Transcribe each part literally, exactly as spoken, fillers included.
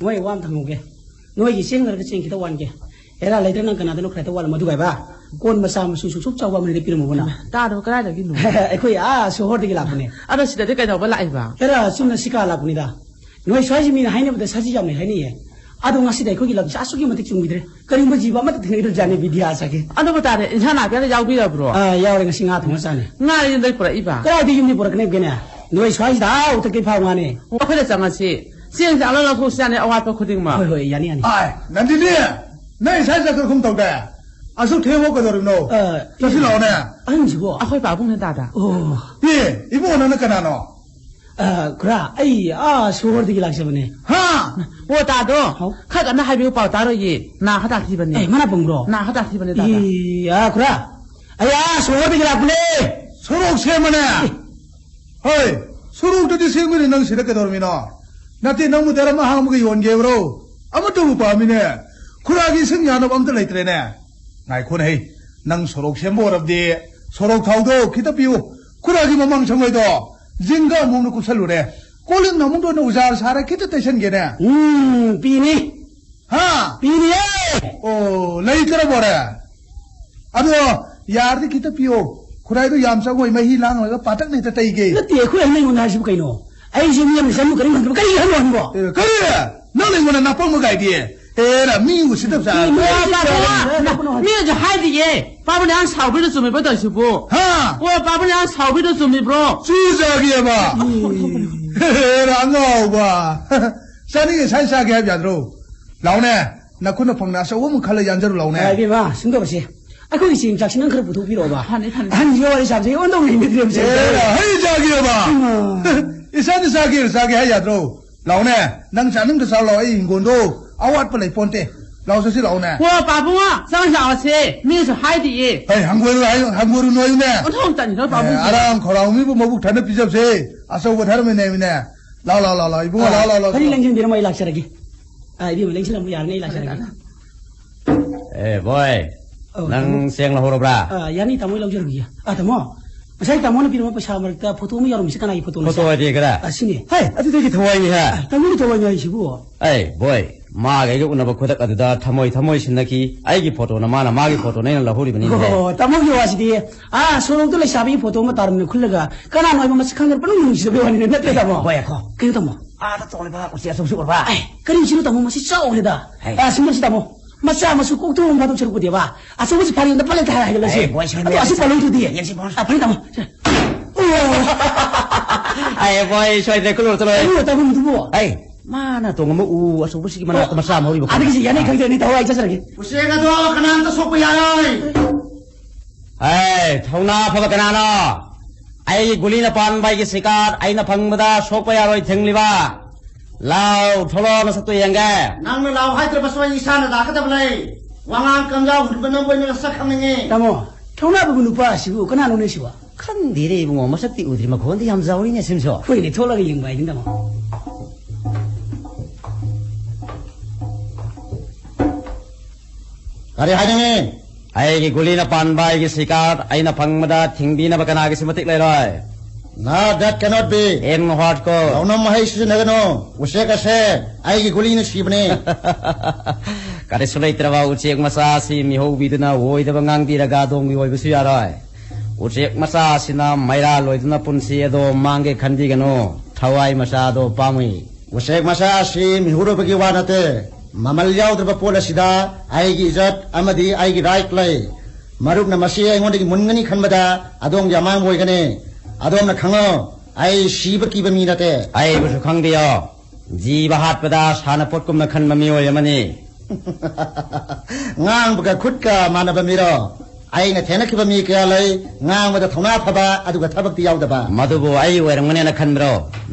ꯃꯣꯏ ꯋꯥ ꯑꯝꯇ ꯍꯪꯍꯧꯒꯦ꯫ ꯅꯣꯏꯒꯤ ꯆꯦꯡ ꯂꯩꯔꯒ ꯆꯦꯡ ꯈꯤꯇ ꯋꯥꯟꯒꯦ꯫ ꯑꯦꯔꯥ, ꯂꯩꯇ꯭ꯔ ꯅꯪ ꯀꯅꯥꯗꯅꯣ ꯈꯔ ꯍꯦꯛꯇ ꯋꯥꯜꯂꯝꯃꯣ꯫ ꯑꯗꯨꯒ ꯍꯥꯏꯕ, ꯀꯣꯟ ꯃꯆꯥ ꯃꯁꯨ ꯁꯨꯛ ꯁꯨꯛ ꯆꯥꯎꯕ ꯑꯃ ꯂꯩꯔ ꯄꯤꯔꯝꯃꯣꯕ ꯅꯪ꯫ ꯇꯥꯗꯕ ꯀꯗꯥꯏꯗꯒꯤꯅꯣ? ꯑꯩꯈꯣꯏ ꯑꯥ ꯁꯣꯍꯣꯔꯗꯒꯤ ꯂꯥꯛꯄꯅꯦ꯫ ꯑꯗꯣ ꯁꯤꯗꯗꯤ ꯀꯩꯗꯧꯕ ꯂꯥꯛꯏꯕ? ꯑꯦꯔꯥ, ꯆꯨꯝꯅ ꯁꯤꯀꯥ ꯂꯥꯛꯄꯅꯤꯗ꯫ ꯅꯣꯏ ꯁ꯭ꯋꯥꯏꯁꯤ ꯃꯤꯅ ꯍꯥꯏꯅꯕꯗ ꯁꯖꯤ ꯌꯥꯝ ꯂꯩ ꯍꯥꯏꯅꯩꯌꯦ꯫ ꯑꯗꯣ ꯉꯁꯤꯗꯤ ꯑꯩꯈꯣꯏꯒꯤ ꯂꯝꯁꯦ ꯑꯁꯨꯛꯀꯤ ꯃꯇꯤꯛ ꯆꯨꯝꯈꯤꯗ꯭ꯔꯦ꯫ ꯀꯔꯤꯒꯨꯝꯕ ꯖꯤꯕ ꯑꯃꯠꯇ ꯊꯦꯡꯅꯈꯤꯗ꯭ꯔꯕꯖꯥꯠꯅꯤ, ꯕꯤꯗ꯭ꯌꯥ ꯆꯥꯒꯦ꯫ ꯑꯗꯨꯕꯨ ꯇꯥꯔꯦ, ꯏꯟꯁꯥꯡ ꯅꯥꯄꯤ ꯑꯃ ꯌꯥꯎꯕꯤꯔꯕ꯭ꯔꯣ? ꯑꯥ, ꯌꯥꯎꯔꯦ, ꯉꯁꯤ ꯉꯥ ꯊꯣꯡꯉ ꯆꯥꯅꯤ꯫ ꯉꯥ ꯌꯨꯝꯗꯩ ꯄꯨꯔꯛꯏꯕ? ꯀꯗꯥꯏꯗ ꯌꯨꯝꯗꯩ ꯄꯨꯔꯛꯀꯅꯦꯒꯦꯅꯦ? ꯅꯣꯏ ꯁ꯭ꯋꯥꯏꯁꯤꯗ ꯑꯥ ꯎꯊꯛꯇꯩ ꯐꯥꯕ ꯉꯥꯅꯦ꯫ ꯑꯣ, ꯑꯩꯈꯣꯏꯗ ꯆꯪꯉꯁꯤ꯫ ꯆꯦꯡꯁꯦ ꯑꯂꯣꯟ ꯂꯧꯊꯣꯛꯁꯤ ꯌꯥꯅꯤ, ꯑꯋꯥꯠꯄ ꯈꯨꯗꯤꯡꯃꯛ꯫ ꯍꯣꯏ, ꯍꯣꯏ, ꯌꯥꯅꯤ, ꯌꯥꯅꯤ꯫ ꯑꯥꯏ, ꯅꯟꯗꯤꯅꯤ, ꯅꯪ ꯏꯁꯥ ꯆꯠꯈ꯭ꯔꯒꯨꯝ ꯇꯧꯗꯥꯏ? ꯑꯁꯨꯛ ꯊꯦꯡꯉꯣ ꯀꯩꯗꯧꯔꯤꯕꯅꯣ? ꯑ, ꯆꯠꯁꯤ ꯂꯥꯛꯑꯣꯅꯦ꯫ ꯑꯍꯟꯁꯤꯕꯣ? ꯑꯩꯈꯣꯏ ꯄꯥꯕꯨꯡꯅꯦ, ꯗꯥꯗꯥ꯫ ꯑꯣ꯫ ꯑꯦ, ꯏꯕꯨꯡꯉꯣ, ꯅꯪꯅ ꯀꯅꯥꯅꯣ? ꯑ, ꯈꯨꯔꯥ, ꯑꯩ ꯑꯥ ꯁꯣꯍꯣꯔꯗꯒꯤ ꯂꯥꯛꯆꯕꯅꯦ꯫ ꯍꯥ? ꯑꯣ, ꯇꯥꯗꯣ꯫ ꯍꯥꯎ꯫ ꯈꯔ ꯀꯟꯅ ꯍꯥꯏꯕꯤꯌꯨ, ꯄꯥꯎ ꯇꯥꯔꯣꯏꯌꯦ꯫ ꯅꯥ ꯈꯔ ꯇꯥꯊꯤꯕꯅꯦ꯫ ꯑꯦ, ꯃꯅꯥ ꯄꯪꯕ꯭ꯔꯣ? ꯅꯥ ꯈꯔ ꯇꯥꯊꯤꯕꯅꯦ, ꯗꯥꯗꯥ꯫ ꯑꯦ, ꯑꯥ, ꯈꯨꯔꯥ, ꯑꯩ ꯑꯥ ꯁꯣꯍꯣꯔꯗꯒꯤ ꯂꯥꯛꯄꯅꯦ꯫ ꯁꯣꯔꯣꯛ ꯁꯦꯝꯕꯅꯦ꯫ ꯑꯦ꯫ ꯍꯣꯏ, ꯁꯣꯔꯣꯛꯇꯗꯤ ꯁꯦꯝꯒꯅꯤ, ꯅꯪ ꯁꯤꯗ ꯀꯩꯗꯧꯔꯝꯃꯤꯅꯣ? ꯅꯠꯇꯦ, ꯅꯪꯕꯨ ꯗꯔꯝ ꯑꯍꯥꯡꯕꯒ ꯌꯣꯟꯒꯦꯕ꯭ꯔꯣ? ꯑꯃꯠꯇꯕꯨ ꯄꯥꯝꯃꯤꯅꯦ꯫ ꯈꯨꯔꯥꯒꯤ ꯏꯁꯤꯡ ꯌꯥꯅꯕ ꯑꯝꯇ ꯂꯩꯇ꯭ꯔꯦꯅꯦ꯫ ꯉꯥꯏꯈꯣꯅꯦ ꯍꯩ, ꯅꯪ ꯁꯣꯔꯣꯛ ꯁꯦꯝꯕ ꯑꯣꯏꯔꯕꯗꯤ ꯁꯣꯔꯣꯛ ꯊꯥꯎꯗꯣ ꯈꯤꯇ ꯄꯤꯌꯨ꯫ ꯈꯨꯔꯥꯒꯤ ꯃꯃꯥꯡ ꯁꯪꯉꯣꯏꯗꯣ ꯖꯤꯡꯒ ꯑꯃꯨꯛꯅ ꯀꯨꯞꯁꯜꯂꯨꯔꯦ꯫ ꯀꯣꯜꯂꯤꯛ ꯅꯃꯨꯛꯇ ꯑꯣꯏꯅ ꯎꯖꯥꯔ ꯁꯥꯔ ꯈꯤꯇ ꯇꯩꯁꯟꯒꯦꯅꯦ꯫ ꯎꯝ, ꯄꯤꯅꯤ꯫ ꯍꯥ? ꯄꯤꯅꯤꯌꯦ! ꯑꯣ, ꯂꯩꯇ꯭ꯔꯕꯣꯔꯦ? ꯑꯗꯣ, ꯌꯥꯔꯗꯤ ꯈꯤꯇ ꯄꯤꯌꯣ꯫ ꯈꯨꯔꯥꯏꯗꯣ ꯌꯥꯝ ꯆꯪꯉꯣꯏ, ꯃꯍꯤ ꯂꯥꯡꯉꯒ ꯄꯥꯇꯛꯅ ꯍꯦꯛꯇ ꯇꯩꯒꯦ꯫ ꯅꯠꯇꯦ, ꯑꯩꯈꯣꯏ ꯑꯍꯟꯅ ꯑꯩꯉꯣꯟꯗ ꯍꯥꯏꯁꯤꯕꯨ ꯀꯩꯅꯣ? ꯑꯩꯁꯦ ꯃꯤ ꯑꯃꯅ ꯆꯪꯕ ꯀꯔꯤ ꯍꯪꯗꯕ? ꯀꯔꯤ ꯍꯪꯉꯣ ꯍꯪꯕꯣ? ꯑꯦ, ꯀꯔꯤ? ꯅꯪꯅ ꯑꯩꯉꯣꯟꯗ ꯅꯥꯄꯪꯕ ꯀꯥꯏꯗꯤ? ꯑꯦꯔꯥ, ꯃꯤ ꯎꯁꯤꯠꯇꯕ ꯆꯥ-, ꯃꯤ ꯃꯤ ꯄꯥꯕꯨꯡ, ꯃꯤꯅꯁꯨ ꯍꯥꯏꯗꯤꯌꯦ꯫ ꯄꯥꯕꯨꯡꯅ ꯌꯥꯝ ꯁꯥꯎꯕꯤꯗꯣ ꯆꯨꯝꯃꯤꯕ꯭ꯔꯣ ꯇꯧꯔꯤꯁꯤꯕꯨ? ꯍꯥ? ꯑꯣ, ꯄꯥꯕꯨꯡꯅ ꯌꯥꯝ ꯁꯥꯎꯕꯤꯗꯣ ꯆꯨꯝꯃꯤꯕ꯭ꯔꯣ? ꯆꯨꯖꯥꯒꯦꯕ꯫ ꯍꯦꯔꯥ, ꯑꯉꯥꯎꯕ꯫ ꯆꯥꯅꯤꯡꯉꯦ ꯁꯥꯏ ꯆꯥꯒꯦ ꯍꯥꯏꯕ ꯌꯥꯗ꯭ꯔꯣ? ꯂꯥꯎꯅꯦ, ꯅꯈꯨꯠꯅ ꯐꯪꯅ ꯑꯆꯧꯕ ꯑꯃ ꯈꯜꯂ ꯌꯥꯟꯖꯔꯨ ꯂꯥꯎꯅꯦ꯫ ꯑ, ꯏꯕꯦꯝꯃ, ꯁꯨꯝ ꯇꯧꯔꯁꯤ꯫ ꯑꯩꯈꯣꯏꯒꯤ ꯆꯦꯡ ꯆꯥꯛꯁꯤ ꯅꯪ ꯈꯔ ꯄꯨꯊꯣꯛꯄꯤꯔꯛꯑꯣꯕ꯫ ꯐꯅꯤ, ꯐꯅꯤ꯫ ꯑꯍꯟꯁꯤꯒ ꯋꯥꯔꯤ ꯁꯥꯕꯁꯦ ꯑꯩꯉꯣꯟꯗ ꯑꯃꯨꯛ ꯍꯩꯅꯗ꯭ꯔꯦꯕ, ꯁꯦ꯫ ꯑꯦ, ꯍꯩ ꯆꯥꯒꯦꯕ꯫ ꯏꯃꯥ꯫ ꯏꯆꯥꯅ ꯆꯥꯒꯦ, ꯆꯥꯒꯦ ꯍꯥꯏ ꯌꯥꯗ꯭ꯔꯣ? ꯂꯥꯎꯅꯦ, ꯅꯪ ꯆꯥꯅꯤꯡꯗ ꯆꯥꯎ ꯂꯥꯎ, ꯑꯩ ꯍꯤꯡꯒꯣꯟꯗꯣ ꯑꯋꯥꯠꯄ ꯂꯩ ꯄꯣꯟꯇꯦ꯫ ꯂꯥꯎ ꯆꯠꯁꯤ ꯂꯥꯎꯅꯦ꯫ ꯍꯣ, ꯄꯥꯕꯨꯡ, ꯆꯪ ꯂꯥꯛꯑꯣꯁꯦ꯫ ꯃꯤꯁꯨ ꯍꯥꯏꯗꯤꯌꯦ꯫ ꯍꯩ, ꯍꯪꯒꯣꯏꯔꯨ ꯍꯥꯏꯌꯨ, ꯍꯪꯒꯣꯏꯔꯨ ꯅꯣꯏꯌꯨꯅꯦ꯫ ꯑꯣꯟꯊꯣꯛ ꯇꯟꯈ꯭ꯔꯣ, ꯄꯥꯕꯨꯡ꯫ ꯑꯦ, ꯑꯔꯥꯝ ꯈꯧꯔꯥꯎ ꯃꯤꯕꯨ ꯃꯕꯨꯛ ꯊꯟꯅ ꯄꯤꯖꯕꯁꯦ꯫ ꯑꯆꯧꯕ ꯊꯔꯝꯃꯦ ꯅꯦꯃꯤꯅꯦ꯫ ꯂꯥꯎ, ꯂꯥꯎ, ꯂꯥꯎ, ꯂꯥꯎ, ꯏꯕꯨꯡꯉꯣ, ꯑ, ꯂꯥꯎ, ꯂꯥꯎ, ꯂꯥꯎ, ꯐꯔꯤ ꯂꯥꯎ꯫ ꯂꯦꯡꯁꯤꯟꯕꯤꯔꯝꯃꯣ, ꯑꯩ ꯂꯥꯛꯆꯔꯒꯦ꯫ ꯑ, ꯏꯕꯦꯝꯃ, ꯂꯦꯡꯁꯤꯜꯂꯝꯃꯣ, ꯌꯥꯔꯅꯤ, ꯑꯩ ꯂꯥꯛꯆꯔꯒꯦ꯫ ꯑꯦ, ꯕꯣꯏ, ꯑꯧ, ꯅꯪ ꯇꯥꯃꯣ꯫ ꯆꯦꯡ ꯂꯧꯍꯧꯔꯕ꯭ꯔꯥ? ꯑ, ꯌꯥꯅꯤ, ꯇꯥꯃꯣ, ꯑꯩ ꯂꯧꯖꯔꯨꯈꯤꯒꯦ꯫ ꯑ, ꯇꯥꯃꯣ, ꯉꯁꯥꯏ ꯇꯥꯃꯣꯅ ꯄꯤꯔꯝꯕ ꯄꯩꯁꯥ ꯃꯔꯛꯇ ꯐꯣꯇꯣ ꯑꯃ ꯌꯥꯎꯔꯝꯃꯤꯁꯦ, ꯀꯅꯥꯒꯤ ꯐꯣꯇꯣꯅꯣ? ꯐꯣꯇꯣ ꯁꯦ? ꯍꯥꯏꯗꯤ ꯀꯗꯥꯏ? ꯑꯁꯤꯅꯤ꯫ ꯍꯦ, ꯑꯗꯨꯗꯒꯤ ꯊꯋꯥꯏꯅꯤ ꯍꯦ꯫ ꯑ, ꯇꯥꯃꯣꯅ ꯊꯋꯥꯏꯅꯤ ꯍꯥꯏꯁꯤꯕꯨ? ꯑꯩ, ꯕꯣꯏ, ꯃꯥꯒ ꯑꯩꯒ ꯎꯅꯕ ꯈꯨꯗꯛ ꯑꯗꯨꯗ ꯊꯃꯣꯏ ꯊꯃꯣꯏ ꯁꯤꯟꯅꯈꯤ꯫ ꯑꯩꯒꯤ ꯐꯣꯇꯣꯅ ꯃꯥꯅ, ꯃꯥꯒꯤ ꯐꯣꯇꯣꯅ ꯑꯩꯅ ꯂꯧꯍꯧꯔꯤꯕꯅꯤꯅꯦ꯫ ꯑꯣ, ꯇꯥꯃꯣꯒꯤ ꯋꯥꯁꯤꯗꯤ, ꯑꯥ, ꯁꯣꯔꯣꯛꯇ ꯂꯩꯁꯥꯕꯤꯒꯤ ꯐꯣꯇꯣ ꯑꯃ ꯇꯥꯔꯝꯅ ꯈꯨꯜꯂꯒ ꯀꯅꯥꯅꯣ ꯍꯥꯏꯕ ꯃꯁꯛ ꯈꯪꯗꯅ ꯄꯪꯅꯨꯡ ꯅꯨꯡꯁꯤꯖꯕꯒꯤ ꯋꯥꯅꯤꯅꯦ, ꯅꯠꯇ꯭ꯔꯦ ꯇꯥꯃꯣ? ꯕꯣꯏ, ꯑꯈꯣ꯫ ꯀꯩꯅꯣ ꯇꯥꯃꯣ? ꯑꯥꯗ ꯇꯣꯡꯂꯤꯕ ꯎꯆꯦꯛ ꯑꯆꯧꯕꯁꯤ ꯎꯔꯕ? ꯑꯦ, ꯀꯔꯤ ꯎꯆꯦꯛꯅꯣ ꯇꯥꯃꯣ? ꯃꯁꯤ ꯆꯥꯎꯈ꯭ꯔꯦꯗ꯫ ꯍꯩ꯫ ꯑꯥ, ꯁꯤꯃꯁꯤ ꯇꯥꯃꯣ꯫ ꯃꯆꯥ ꯃꯁꯨ ꯀꯣꯛꯇꯣꯡ ꯐꯥꯗꯣꯛ ꯁꯔꯨꯛꯄꯨꯗꯤꯕ, ꯑꯆꯧꯕꯁꯤ ꯐꯥꯔꯤ ꯑꯝꯇ ꯄꯜꯂꯦ ꯊꯥꯔ ꯍꯥꯏꯒꯠꯂꯁꯤ꯫ ꯑꯦ, ꯕꯣꯏ, ꯁꯣꯏ ꯑꯗꯣ ꯑꯁꯤ ꯂꯩꯔꯦ꯫ ꯄꯜꯂꯣꯏꯗꯨꯗꯤ꯫ ꯌꯦꯡꯁꯤ, ꯕꯣꯟ꯫ ꯑ, ꯐꯔꯦ, ꯇꯥꯃꯣ꯫ ꯁꯦ꯫ ꯑꯣ꯫ ꯑꯦ, ꯕꯣꯏ, ꯁꯣꯏꯗ꯭ꯔꯦ, ꯀꯨꯜꯂꯨ, ꯆꯠꯂꯣ꯫ ꯀꯩꯅꯣ, ꯇꯥꯃꯣ, ꯑꯗꯨꯕꯣ? ꯑꯩ, ꯃꯥꯅ ꯇꯣꯡꯉꯝꯕ ꯎ ꯑꯆꯧꯕꯁꯤꯒꯤ ꯃꯅꯥꯛꯇ ꯑꯣ, ꯃꯆꯥ ꯑꯃ ꯍꯧꯔꯤꯕ ꯑꯗꯒꯤꯁꯤ ꯈꯪꯕ꯭ꯔꯥ? ꯌꯥꯅꯤ, ꯈꯪꯗꯦ, ꯑꯅꯤ ꯊꯋꯥꯏ ꯆꯠꯆꯔꯒꯦ꯫ ꯎꯆꯦꯛ ꯑꯗꯣ ꯀꯅꯥꯝꯇ ꯁꯣꯛꯄ ꯌꯥꯔꯣꯏ꯫ ꯑꯦ, ꯊꯧꯅꯥ ꯐꯕ ꯀꯅꯥꯅꯣ? ꯑꯩꯒꯤ ꯒꯨꯂꯤꯅ ꯄꯥꯟꯕ ꯑꯩꯒꯤ ꯁꯤꯀꯥꯔ ꯑꯩꯅ ꯐꯪꯕꯗ ꯁꯣꯛꯄ ꯌꯥꯔꯣꯏ ꯊꯤꯡꯂꯤꯕ꯫ ꯂꯥꯎ, ꯊꯣꯛꯂꯛꯑꯣ, ꯅꯁꯛꯇꯣ ꯌꯦꯡꯒꯦ꯫ ꯅꯪꯅ ꯂꯥꯎ ꯍꯥꯏꯗ꯭ꯔꯕꯁꯨ ꯑꯩ ꯏꯁꯥꯅ ꯂꯥꯛꯀꯗꯕ ꯂꯩ꯫ ꯋꯥꯉꯥꯡ ꯀꯝꯖꯥꯎ ꯍꯨꯟꯕ ꯅꯪꯕꯨ ꯑꯩꯅ ꯅꯁꯛ ꯈꯪꯅꯤꯡꯉꯤ꯫ ꯇꯥꯃꯣ, ꯊꯧꯅꯥ ꯐꯕ ꯅꯨꯄꯥ ꯑꯁꯤꯕꯨ ꯀꯅꯥꯅꯣꯅꯦ ꯁꯤꯕꯣ? ꯈꯪꯗꯦꯅꯦ ꯏꯕꯨꯡꯉꯣ, ꯃꯁꯛꯇꯤ ꯎꯗ꯭ꯔꯤ, ꯃꯈꯣꯟꯗꯤ ꯌꯥꯝ ꯖꯥꯎꯔꯤꯅꯦ ꯁꯤꯝꯁꯣ꯫ ꯍꯣꯏꯅꯦ, ꯊꯣꯛꯂꯒ ꯌꯦꯡꯕ ꯍꯥꯏꯗꯨꯅꯤ, ꯇꯥꯃꯣ꯫ ꯀꯔꯤ ꯍꯥꯏꯅꯤꯡꯉꯤ? ꯑꯩꯒꯤ ꯒꯨꯂꯤꯅ ꯄꯥꯟꯕ ꯑꯩꯒꯤ ꯁꯤꯀꯥꯔ ꯑꯩꯅ ꯐꯪꯕꯗ ꯊꯤꯡꯕꯤꯅꯕ ꯀꯅꯥꯒꯤꯁꯨ ꯃꯇꯤꯛ ꯂꯩꯔꯣꯏ꯫ No, that cannot be. In what court? ꯂꯧꯅꯝ ꯃꯍꯩ ꯁꯤꯖꯤꯟꯅꯒꯅꯨ꯫ ꯎꯆꯦꯛ ꯑꯁꯦ ꯑꯩꯒꯤ ꯒꯨꯂꯤꯅ ꯁꯤꯕꯅꯤ꯫ ꯀꯔꯤꯁꯨ ꯂꯩꯇ꯭ꯔꯕ ꯎꯆꯦꯛ ꯃꯆꯥ ꯑꯁꯤ ꯃꯤꯍꯧꯕꯤꯗꯨꯅ ꯑꯣꯏꯗꯕ ꯉꯥꯡꯕꯤꯔꯒ ꯑꯗꯣꯝꯒꯤ ꯑꯣꯏꯕꯁꯨ ꯌꯥꯔꯣꯏ꯫ ꯎꯆꯦꯛ ꯃꯆꯥ ꯑꯁꯤꯅ ꯃꯩꯔꯥ ꯂꯣꯏꯗꯨꯅ ꯄꯨꯟꯁꯤ ꯑꯗꯣ ꯃꯥꯡꯒꯦ ꯈꯟꯕꯤꯒꯅꯨ꯫ ꯊꯋꯥꯏ ꯃꯆꯥ ꯑꯗꯣ ꯄꯥꯝꯃꯨꯏ꯫ ꯎꯆꯦꯛ ꯃꯆꯥ ꯑꯁꯤ ꯃꯤꯍꯧꯔꯕꯒꯤ ꯋꯥ ꯅꯠꯇꯦ꯫ ꯃꯃꯜ ꯌꯥꯎꯗ꯭ꯔꯕ ꯄꯣꯠ ꯑꯁꯤꯗ ꯑꯩꯒꯤ ꯏꯖꯠ ꯑꯃꯗꯤ ꯑꯩꯒꯤ ꯔꯥꯏꯠ ꯂꯩ꯫ ꯃꯔꯨꯞꯅ ꯃꯁꯤ ꯑꯩꯉꯣꯟꯗꯒꯤ ꯃꯨꯟꯒꯅꯤ ꯈꯟꯕꯗ ꯑꯗꯣꯝꯒꯤ ꯑꯃꯥꯡꯕ ꯑꯣꯏꯒꯅꯤ꯫ ꯑꯗꯣꯝꯅ ꯈꯪꯉꯣ, ꯑꯩ ꯁꯤꯕ ꯀꯤꯕ ꯃꯤ ꯅꯠꯇꯦ꯫ ꯑꯩꯕꯨꯁꯨ ꯈꯪꯕꯤꯌꯣ꯫ ꯖꯤꯕ ꯍꯥꯠꯄꯗ ꯁꯥꯟꯅꯄꯣꯠꯀꯨꯝꯅ ꯈꯟꯕ ꯃꯤꯑꯣꯏ ꯑꯃꯅꯤ꯫ ꯉꯥꯡꯕꯒ ꯈꯨꯠꯀ ꯃꯥꯟꯅꯕ ꯃꯤꯔꯣ? ꯑꯩꯅ ꯊꯦꯡꯅꯈꯤꯕ ꯃꯤ ꯀꯌꯥ ꯂꯩ, ꯉꯥꯡꯕꯗ ꯊꯧꯅꯥ ꯐꯕ, ꯑꯗꯨꯒ ꯊꯕꯛꯇꯤ ꯌꯥꯎꯗꯕ꯫ ꯃꯗꯨꯕꯨ ꯑꯩ ꯑꯣꯏꯔꯝꯒꯅꯦꯅ ꯈꯟꯕ꯭ꯔꯣ?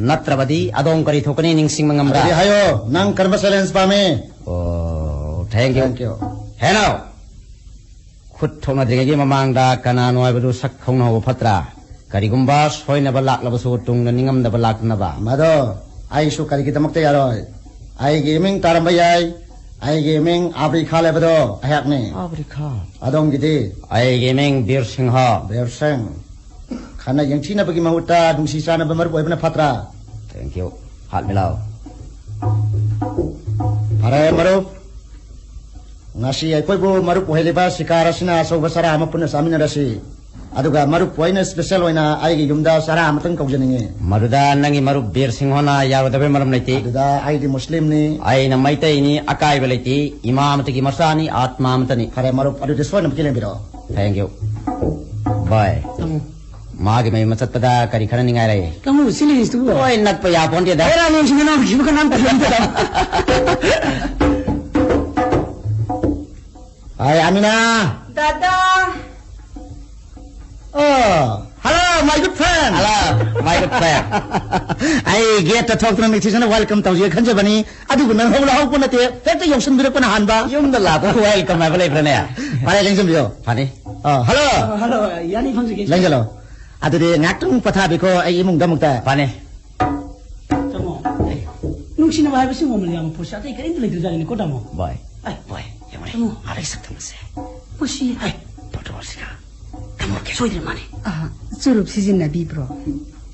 ꯅꯠꯇ꯭ꯔꯕꯗꯤ ꯑꯗꯣꯝ ꯀꯔꯤ ꯊꯣꯛꯀꯅꯤ ꯅꯤꯡꯁꯤꯡꯕ ꯉꯝꯕ꯭ꯔꯥ? ꯑꯗꯨꯗꯤ ꯍꯥꯏꯌꯣ, ꯅꯪ ꯀꯔꯝꯕ ꯆꯦꯂꯦꯟꯖ ꯄꯥꯝꯃꯤ? ꯑꯣ, thank you. Thank you. ꯍꯦꯅꯧ! ꯈꯨꯠ ꯊꯣꯛꯅꯗ꯭ꯔꯤꯉꯩꯒꯤ ꯃꯃꯥꯡꯗ ꯀꯅꯥꯅꯣ ꯍꯥꯏꯕꯗꯨ ꯁꯛ ꯈꯪꯅꯍꯧꯕ ꯐꯠꯇ꯭ꯔꯥ? ꯀꯔꯤꯒꯨꯝꯕ ꯁꯣꯏꯅꯕ ꯂꯥꯛꯂꯕꯁꯨ ꯇꯨꯡꯗ ꯅꯤꯡꯉꯝꯗꯕ ꯂꯥꯛꯇꯅꯕ꯫ ꯃꯗꯣ ꯑꯩꯁꯨ ꯀꯔꯤꯒꯤꯗꯃꯛꯇ ꯌꯥꯔꯣꯏ? ꯑꯩꯒꯤ ꯏꯃꯤꯡ ꯇꯥꯔꯝꯕ ꯌꯥꯏ꯫ ꯑꯩꯒꯤ ꯏꯃꯤꯡ ꯑꯥꯕ꯭ꯔꯤ ꯈꯥꯟ ꯍꯥꯏꯕꯗꯣ ꯑꯩꯍꯥꯛꯅꯤ꯫ ꯑꯥꯕ꯭ꯔꯤ ꯈꯥꯟ꯫ ꯑꯗꯣꯝꯒꯤꯗꯤ? ꯑꯩꯒꯤ ꯏꯃꯤꯡ ꯕꯤꯔ ꯁꯤꯡꯍ꯫ ꯕꯤꯔ ꯁꯤꯡ꯫ ꯈꯠꯅ ꯌꯦꯡꯊꯤꯅꯕꯒꯤ ꯃꯍꯨꯠꯇ ꯅꯨꯡꯁꯤ ꯆꯥꯟꯅꯕ ꯃꯔꯨꯞ ꯑꯣꯏꯕꯅ ꯐꯠꯇ꯭ꯔꯥ? Thank you. ꯍꯥꯠ ꯃꯤꯂꯥꯎ꯫ ꯐꯔꯦ ꯃꯔꯨꯞ, ꯉꯁꯤ ꯑꯩꯈꯣꯏꯕꯨ ꯃꯔꯨꯞ ꯑꯣꯏꯍꯜꯂꯤꯕ ꯁꯤꯀꯥꯔ ꯑꯁꯤꯅ ꯑꯆꯧꯕ ꯆꯔꯥ ꯑꯃ ꯄꯨꯟꯅ ꯆꯥꯃꯤꯟꯅꯔꯁꯤ꯫ ꯑꯗꯨꯒ ꯃꯔꯨꯞꯄꯨ ꯑꯩꯅ special ꯑꯣꯏꯅ ꯑꯩꯒꯤ ꯌꯨꯝꯗ ꯆꯔꯥ ꯑꯃꯇꯪ ꯀꯧꯖꯅꯤꯡꯉꯤ꯫ ꯃꯗꯨꯗ ꯅꯪꯒꯤ ꯃꯔꯨꯞ ꯕꯤꯔ ꯁꯤꯡꯍꯣꯅ ꯌꯥꯔꯣꯏꯗꯕꯩ ꯃꯔꯝ ꯂꯩꯇꯦ꯫ ꯑꯗꯨꯗ ꯑꯩꯗꯤ ꯃꯨꯁꯂꯤꯝꯅꯤ꯫ ꯑꯩꯅ ꯃꯩꯇꯩꯅꯤ, ꯑꯀꯥꯏꯕ ꯂꯩꯇꯦ꯫ ꯏꯃꯥ ꯑꯃꯇꯒꯤ ꯃꯆꯥꯅꯤ, ꯑꯥꯠꯃꯥ ꯑꯃꯇꯅꯤ꯫ ꯐꯔꯦ ꯃꯔꯨꯞ, ꯑꯗꯨꯗꯤ ꯁꯣꯏꯗꯅꯃꯛꯀꯤ ꯂꯦꯡꯕꯤꯔꯛꯑꯣ꯫ Thank you. Bye. ꯇꯥꯃꯣ꯫ ꯃꯥꯒꯤ ꯃꯌꯨꯝ ꯆꯠꯄꯗ ꯀꯔꯤ ꯈꯟꯅꯅꯤꯡꯉꯥꯏ ꯂꯩ? ꯇꯥꯃꯣ, ꯁꯤ ꯂꯩꯔꯤꯁꯤꯕꯨ? ꯍꯣꯏ, ꯅꯛꯄ ꯌꯥꯄꯣꯟꯇꯦꯗ꯫ ꯍꯦꯔꯥ, ꯅꯪꯁꯨ ꯅꯅꯥꯎ ꯅꯨꯡꯁꯤꯕ ꯀꯅꯥꯝ ꯇꯜꯂꯝꯗꯦꯗ꯫ ꯍꯥꯏ, ꯑꯃꯤꯅꯥ꯫ ꯗꯥꯗꯥ꯫ ꯑꯣ, hello, my good friend. Hello, my good friend. ꯑꯩ gate ꯇ ꯊꯣꯛꯇꯨꯅ ꯅꯤꯡꯊꯤꯖꯅ welcome ꯇꯧꯖꯒꯦ ꯈꯟꯖꯕꯅꯤ꯫ ꯑꯗꯨꯕꯨ ꯅꯪ ꯍꯧ ꯂꯥꯛꯍꯧꯕ ꯅꯠꯇꯦ, ꯍꯦꯛꯇ ꯌꯧꯁꯤꯟꯕꯤꯔꯛꯄꯅ ꯍꯥꯟꯕ꯫ ꯌꯨꯝꯗ ꯂꯥꯛꯄ welcome ꯍꯥꯏꯕ ꯂꯩꯕ꯭ꯔꯅꯦ? ꯐꯔꯦ, ꯂꯦꯡꯁꯤꯟꯕꯤꯌꯣ꯫ ꯐꯅꯤ꯫ ꯑ, hello꯫ ꯑ, hello, ꯌꯥꯅꯤ, ꯐꯝꯖꯒꯦ꯫ ꯂꯦꯡꯁꯤꯜꯂꯣ꯫ ꯑꯗꯨꯗꯤ ꯉꯥꯏꯍꯥꯛꯇꯪ ꯄꯣꯊꯥꯕꯤꯈꯣ, ꯑꯩ ꯏꯃꯨꯡꯗ ꯑꯃꯨꯛꯇ꯫ ꯐꯅꯤ꯫ ꯇꯥꯃꯣ, ꯅꯨꯡꯁꯤꯅꯕ ꯍꯥꯏꯕꯁꯤ ꯃꯃꯜ ꯌꯥꯝꯕ ꯄꯣꯠꯁꯦ ꯑꯇꯩ ꯀꯔꯤꯝꯇ ꯂꯩꯇ꯭ꯔꯖꯥꯠꯅꯤꯀꯣ, ꯇꯥꯃꯣ? ꯕꯣꯏ, ꯑꯦ, ꯕꯣꯏ, ꯌꯦꯡꯉꯨꯅꯦ, ꯇꯥꯃꯣ꯫ ꯃꯥ ꯂꯩ ꯁꯛꯇꯝꯁꯦ꯫ ꯃꯁꯤ, ꯑꯦ, ꯄꯣꯠꯇꯣ ꯁꯤꯒ꯫ ꯇꯥꯃꯣ, ꯀꯩ ꯁꯣꯏꯗ꯭ꯔꯦ ꯃꯥꯅꯦ꯫ ꯑ, ꯆꯨꯔꯨꯞ ꯁꯤꯖꯤꯟꯅꯕꯤꯕ꯭ꯔꯣ?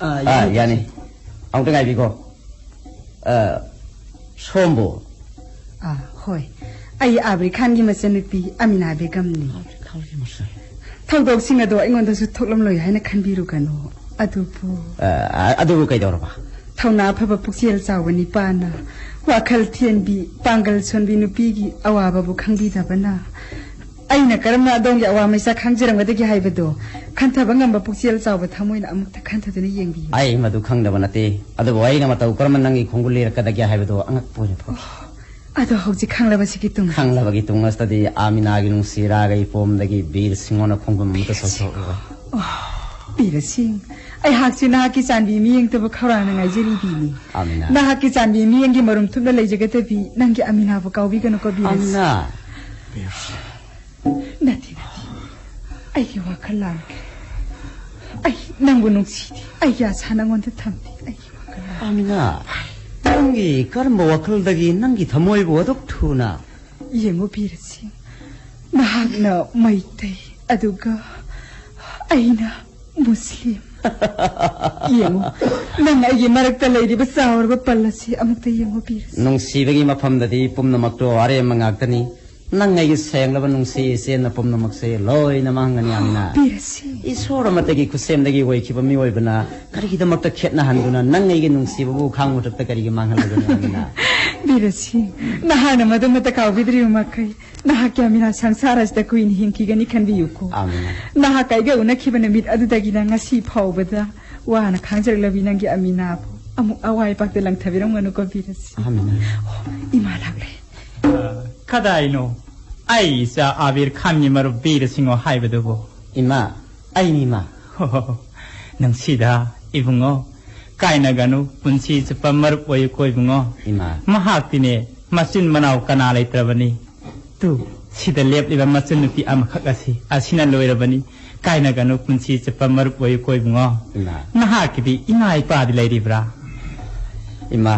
ꯑ, ꯑ, ꯌꯥꯅꯤ, ꯌꯥꯅꯤ꯫ ꯇꯥꯃꯣ꯫ ꯑꯃꯨꯛꯇ ꯉꯥꯏꯕꯤꯈꯣ꯫ ꯑ, ꯁꯣꯝꯕꯨ? ꯑ, ꯍꯣꯏ꯫ ꯑꯩ ꯑꯥꯕ꯭ꯔꯤ ꯈꯥꯟꯒꯤ ꯃꯆꯟꯅꯨꯄꯤ ꯑꯃꯤꯅꯥ ꯕꯦꯒꯝꯅꯤ꯫ ꯑꯥꯕ꯭ꯔꯤ ꯈꯥꯟꯒꯤ ꯃꯆꯟ? ꯊꯧꯗꯣꯛꯁꯤꯡ ꯑꯗꯣ ꯑꯩꯉꯣꯟꯗꯁꯨ ꯊꯣꯛꯂꯝꯂꯣꯏ ꯍꯥꯏꯅ ꯈꯟꯕꯤꯔꯨꯒꯅꯨ꯫ ꯑꯗꯨꯕꯨ ꯑ, ꯑ, ꯑꯗꯨꯕꯨ ꯀꯩꯗꯧꯔꯕ? ꯊꯧꯅꯥ ꯐꯕ ꯄꯨꯛꯆꯦꯜ ꯆꯥꯎꯕ ꯅꯤꯄꯥꯅ ꯋꯥꯈꯜ ꯊꯦꯟꯕꯤ, ꯄꯥꯡꯒꯜ ꯁꯣꯟꯕꯤ ꯅꯨꯄꯤꯒꯤ ꯑꯋꯥꯕꯕꯨ ꯈꯪꯕꯤꯗꯕꯅ ꯑꯩꯅ ꯀꯔꯝꯅ ꯑꯗꯣꯝꯒꯤ ꯑꯋꯥ ꯃꯩꯁꯥ ꯈꯪꯖꯔꯝꯒꯗꯒꯦ ꯍꯥꯏꯕꯗꯣ ꯈꯟꯊꯕ ꯉꯝꯕ ꯄꯨꯛꯆꯦꯜ ꯆꯥꯎꯕ ꯊꯃꯣꯏꯅ ꯑꯃꯨꯛꯇ ꯈꯟꯊꯗꯨꯅ ꯌꯦꯡꯕꯤꯌꯨ꯫ ꯑꯩ ꯃꯗꯨ ꯈꯪꯗꯕ ꯅꯠꯇꯦ, ꯑꯗꯨꯕꯨ ꯑꯩꯅ ꯃꯇꯧ ꯀꯔꯝꯅ ꯅꯪꯒꯤ ꯈꯣꯡꯒꯨꯜ ꯂꯤꯔꯛꯀꯗꯒꯦ ꯍꯥꯏꯕꯗꯨ ꯑꯉꯛꯄ ꯑꯣꯏꯅ ꯐꯥꯎꯏ꯫ ꯑꯗꯣ ꯍꯧꯖꯤꯛ ꯈꯪꯂꯕꯁꯤꯒꯤ ꯇꯨꯡ? ꯈꯪꯂꯕꯒꯤ ꯇꯨꯡ ꯑꯁꯤꯗꯗꯤ ꯑꯥꯃꯤꯅꯥꯒꯤ ꯅꯨꯡꯁꯤ ꯔꯥꯒ ꯏꯄꯣꯝꯗꯒꯤ ꯕꯤꯔ ꯁꯤꯡꯍꯣꯅ ꯈꯣꯡꯒꯨꯜ ꯑꯃꯠꯇ ꯁꯣꯛꯊꯣꯛꯂꯣꯏ꯫ ꯑꯣ, ꯕꯤꯔ ꯁꯤꯡ, ꯑꯩꯍꯥꯛꯁꯦ ꯅꯍꯥꯛꯀꯤ ꯆꯥꯟꯕꯤ ꯃꯤꯌꯦꯡꯇꯕꯨ ꯈꯧꯔꯥꯡꯅ ꯉꯥꯏꯖꯔꯤꯕꯤꯅꯤ꯫ ꯑꯥꯃꯤꯅꯥ꯫ ꯅꯍꯥꯛꯀꯤ ꯆꯥꯟꯕꯤ ꯃꯤꯌꯦꯡꯒꯤ ꯃꯔꯨꯝ ꯊꯨꯞꯅ ꯂꯩꯖꯒꯗꯕꯤ ꯅꯪꯒꯤ ꯑꯥꯃꯤꯅꯥꯕꯨ ꯀꯥꯎꯕꯤꯒꯅꯨꯀꯣ, ꯕꯤꯔ ꯁꯤꯡ꯫ ꯑꯥꯃꯤꯅꯥ꯫ ꯅꯠꯇꯦ, ꯅꯠꯇꯦ꯫ ꯑꯩꯒꯤ ꯋꯥꯈꯜ ꯂꯥꯜꯂꯦ꯫ ꯑꯩ ꯅꯪꯕꯨ ꯅꯨꯡꯁꯤꯗꯦ꯫ ꯑꯩꯒꯤ ꯑꯁꯥ ꯅꯪꯉꯣꯟꯗ ꯊꯝꯗꯦ꯫ ꯑꯩꯒꯤ ꯋꯥꯈꯜ ꯂꯥꯜꯂꯦ꯫ ꯑꯥꯃꯤꯅꯥ, ꯅꯪꯒꯤ ꯀꯔꯝꯕ ꯋꯥꯈꯜꯗꯒꯤ ꯅꯪꯒꯤ ꯊꯃꯣꯏꯕꯨ ꯑꯗꯨꯛ ꯊꯨꯅ? ꯌꯦꯡꯉꯨ ꯕꯤꯔ ꯁꯤꯡ, ꯅꯍꯥꯛꯅ ꯃꯩꯇꯩ, ꯑꯗꯨꯒ ꯑꯩꯅ ꯃꯨꯁꯂꯤꯝ꯫ ꯌꯦꯡꯉꯨ, ꯅꯪ ꯑꯩꯒꯤ ꯃꯔꯛꯇ ꯂꯩꯔꯤꯕ ꯆꯥꯎꯔꯕ ꯄꯜ ꯑꯁꯤ ꯑꯃꯨꯛꯇ ꯌꯦꯡꯉꯨ, ꯕꯤꯔ ꯁꯤꯡ꯫ ꯅꯨꯡꯁꯤꯕꯒꯤ ꯃꯐꯝꯗꯗꯤ ꯄꯨꯝꯅꯃꯛꯇꯣ ꯑꯔꯦꯝꯕ ꯉꯥꯛꯇꯅꯤ꯫ ꯅꯪ ꯑꯩꯒꯤ ꯁꯦꯡꯂꯕ ꯅꯨꯡꯁꯤ ꯏꯆꯦꯟꯅ ꯄꯨꯝꯅꯃꯛꯁꯦ ꯂꯣꯏꯅ ꯃꯥꯡꯒꯅꯤ, ꯑꯃꯤꯅꯥ꯫ ꯕꯤꯔ ꯁꯤꯡ꯫ ꯏꯁꯣꯔ ꯑꯃꯠꯇꯒꯤ ꯈꯨꯠꯁꯦꯝꯗꯒꯤ ꯑꯣꯏꯈꯤꯕ ꯃꯤꯑꯣꯏꯕꯅ ꯀꯔꯤꯒꯤꯗꯃꯛꯇ ꯈꯦꯠꯅꯍꯟꯗꯨꯅ ꯅꯪ ꯑꯩꯒꯤ ꯅꯨꯡꯁꯤꯕꯕꯨ ꯈꯥꯡ ꯃꯊꯛꯇ ꯀꯔꯤꯒꯤ ꯃꯥꯡꯍꯜꯂꯒꯅꯤ, ꯑꯃꯤꯅꯥ? ꯕꯤꯔ ꯁꯤꯡ, ꯅꯍꯥꯛꯅ ꯃꯗꯨꯃꯠꯇ ꯀꯥꯎꯕꯤꯗ꯭ꯔꯤꯕ ꯃꯈꯩ, ꯅꯍꯥꯛꯀꯤ ꯑꯃꯤꯅꯥ ꯁꯪꯁꯥꯔ ꯑꯁꯤꯗ ꯀꯨꯏꯅ ꯍꯤꯡꯈꯤꯒꯅꯤ ꯈꯟꯕꯤꯌꯨꯀꯣ꯫ ꯑꯃꯤꯅꯥ꯫ ꯅꯍꯥꯛ ꯑꯩꯒ ꯎꯅꯈꯤꯕ ꯅꯨꯃꯤꯠ ꯑꯗꯨꯗꯒꯤꯅ ꯉꯁꯤ ꯐꯥꯎꯕꯗ ꯋꯥꯅ ꯈꯥꯡꯖꯔꯛꯂꯕꯤ ꯅꯪꯒꯤ ꯑꯃꯤꯅꯥꯕꯨ ꯑꯃꯨꯛ ꯑꯋꯥ ꯄꯥꯛꯇ ꯂꯪꯊꯕꯤꯔꯝꯒꯅꯨꯀꯣ, ꯕꯤꯔ ꯁꯤꯡ꯫ ꯑꯃꯤꯅꯥ꯫ ꯑꯣ, ꯏꯃꯥ ꯂꯥꯛꯂꯦ꯫ ꯑ, ꯀꯗꯥꯏꯅꯣ? ꯑꯩ ꯏꯆꯥ ꯑꯥꯕꯤꯔ ꯈꯥꯟꯒꯤ ꯃꯔꯨꯞ ꯕꯤꯔ ꯁꯤꯡꯍꯣ ꯍꯥꯏꯕꯗꯨꯕꯨ? ꯏꯃꯥ, ꯑꯩꯅꯤ, ꯏꯃꯥ꯫ ꯍꯣ, ꯍꯣ, ꯍꯣ꯫ ꯅꯨꯡꯁꯤꯗ, ꯏꯕꯨꯡꯉꯣ꯫ ꯀꯥꯏꯅꯒꯅꯨ, ꯄꯨꯟꯁꯤ ꯆꯨꯞꯄ ꯃꯔꯨꯞ ꯑꯣꯏꯌꯨꯀꯣ, ꯏꯕꯨꯡꯉꯣ꯫ ꯏꯃꯥ꯫ ꯃꯍꯥꯛꯇꯤꯅꯦ, ꯃꯆꯤꯟ ꯃꯅꯥꯎ ꯀꯅꯥ ꯂꯩꯇ꯭ꯔꯕꯅꯤ꯫ ꯇꯨ, ꯁꯤꯗ ꯂꯦꯞꯂꯤꯕ ꯃꯆꯟꯅꯨꯄꯤ ꯑꯃꯈꯛ ꯑꯁꯤ, ꯑꯁꯤꯅ ꯂꯣꯏꯔꯕꯅꯤ꯫ ꯀꯥꯏꯅꯒꯅꯨ, ꯄꯨꯟꯁꯤ ꯆꯨꯞꯄ ꯃꯔꯨꯞ ꯑꯣꯏꯌꯨꯀꯣ, ꯏꯕꯨꯡꯉꯣ꯫ ꯏꯃꯥ꯫ ꯅꯍꯥꯛꯀꯤꯗꯤ ꯏꯃꯥ ꯏꯄꯥꯗꯤ ꯂꯩꯔꯤꯕ꯭ꯔꯥ? ꯏꯃꯥ,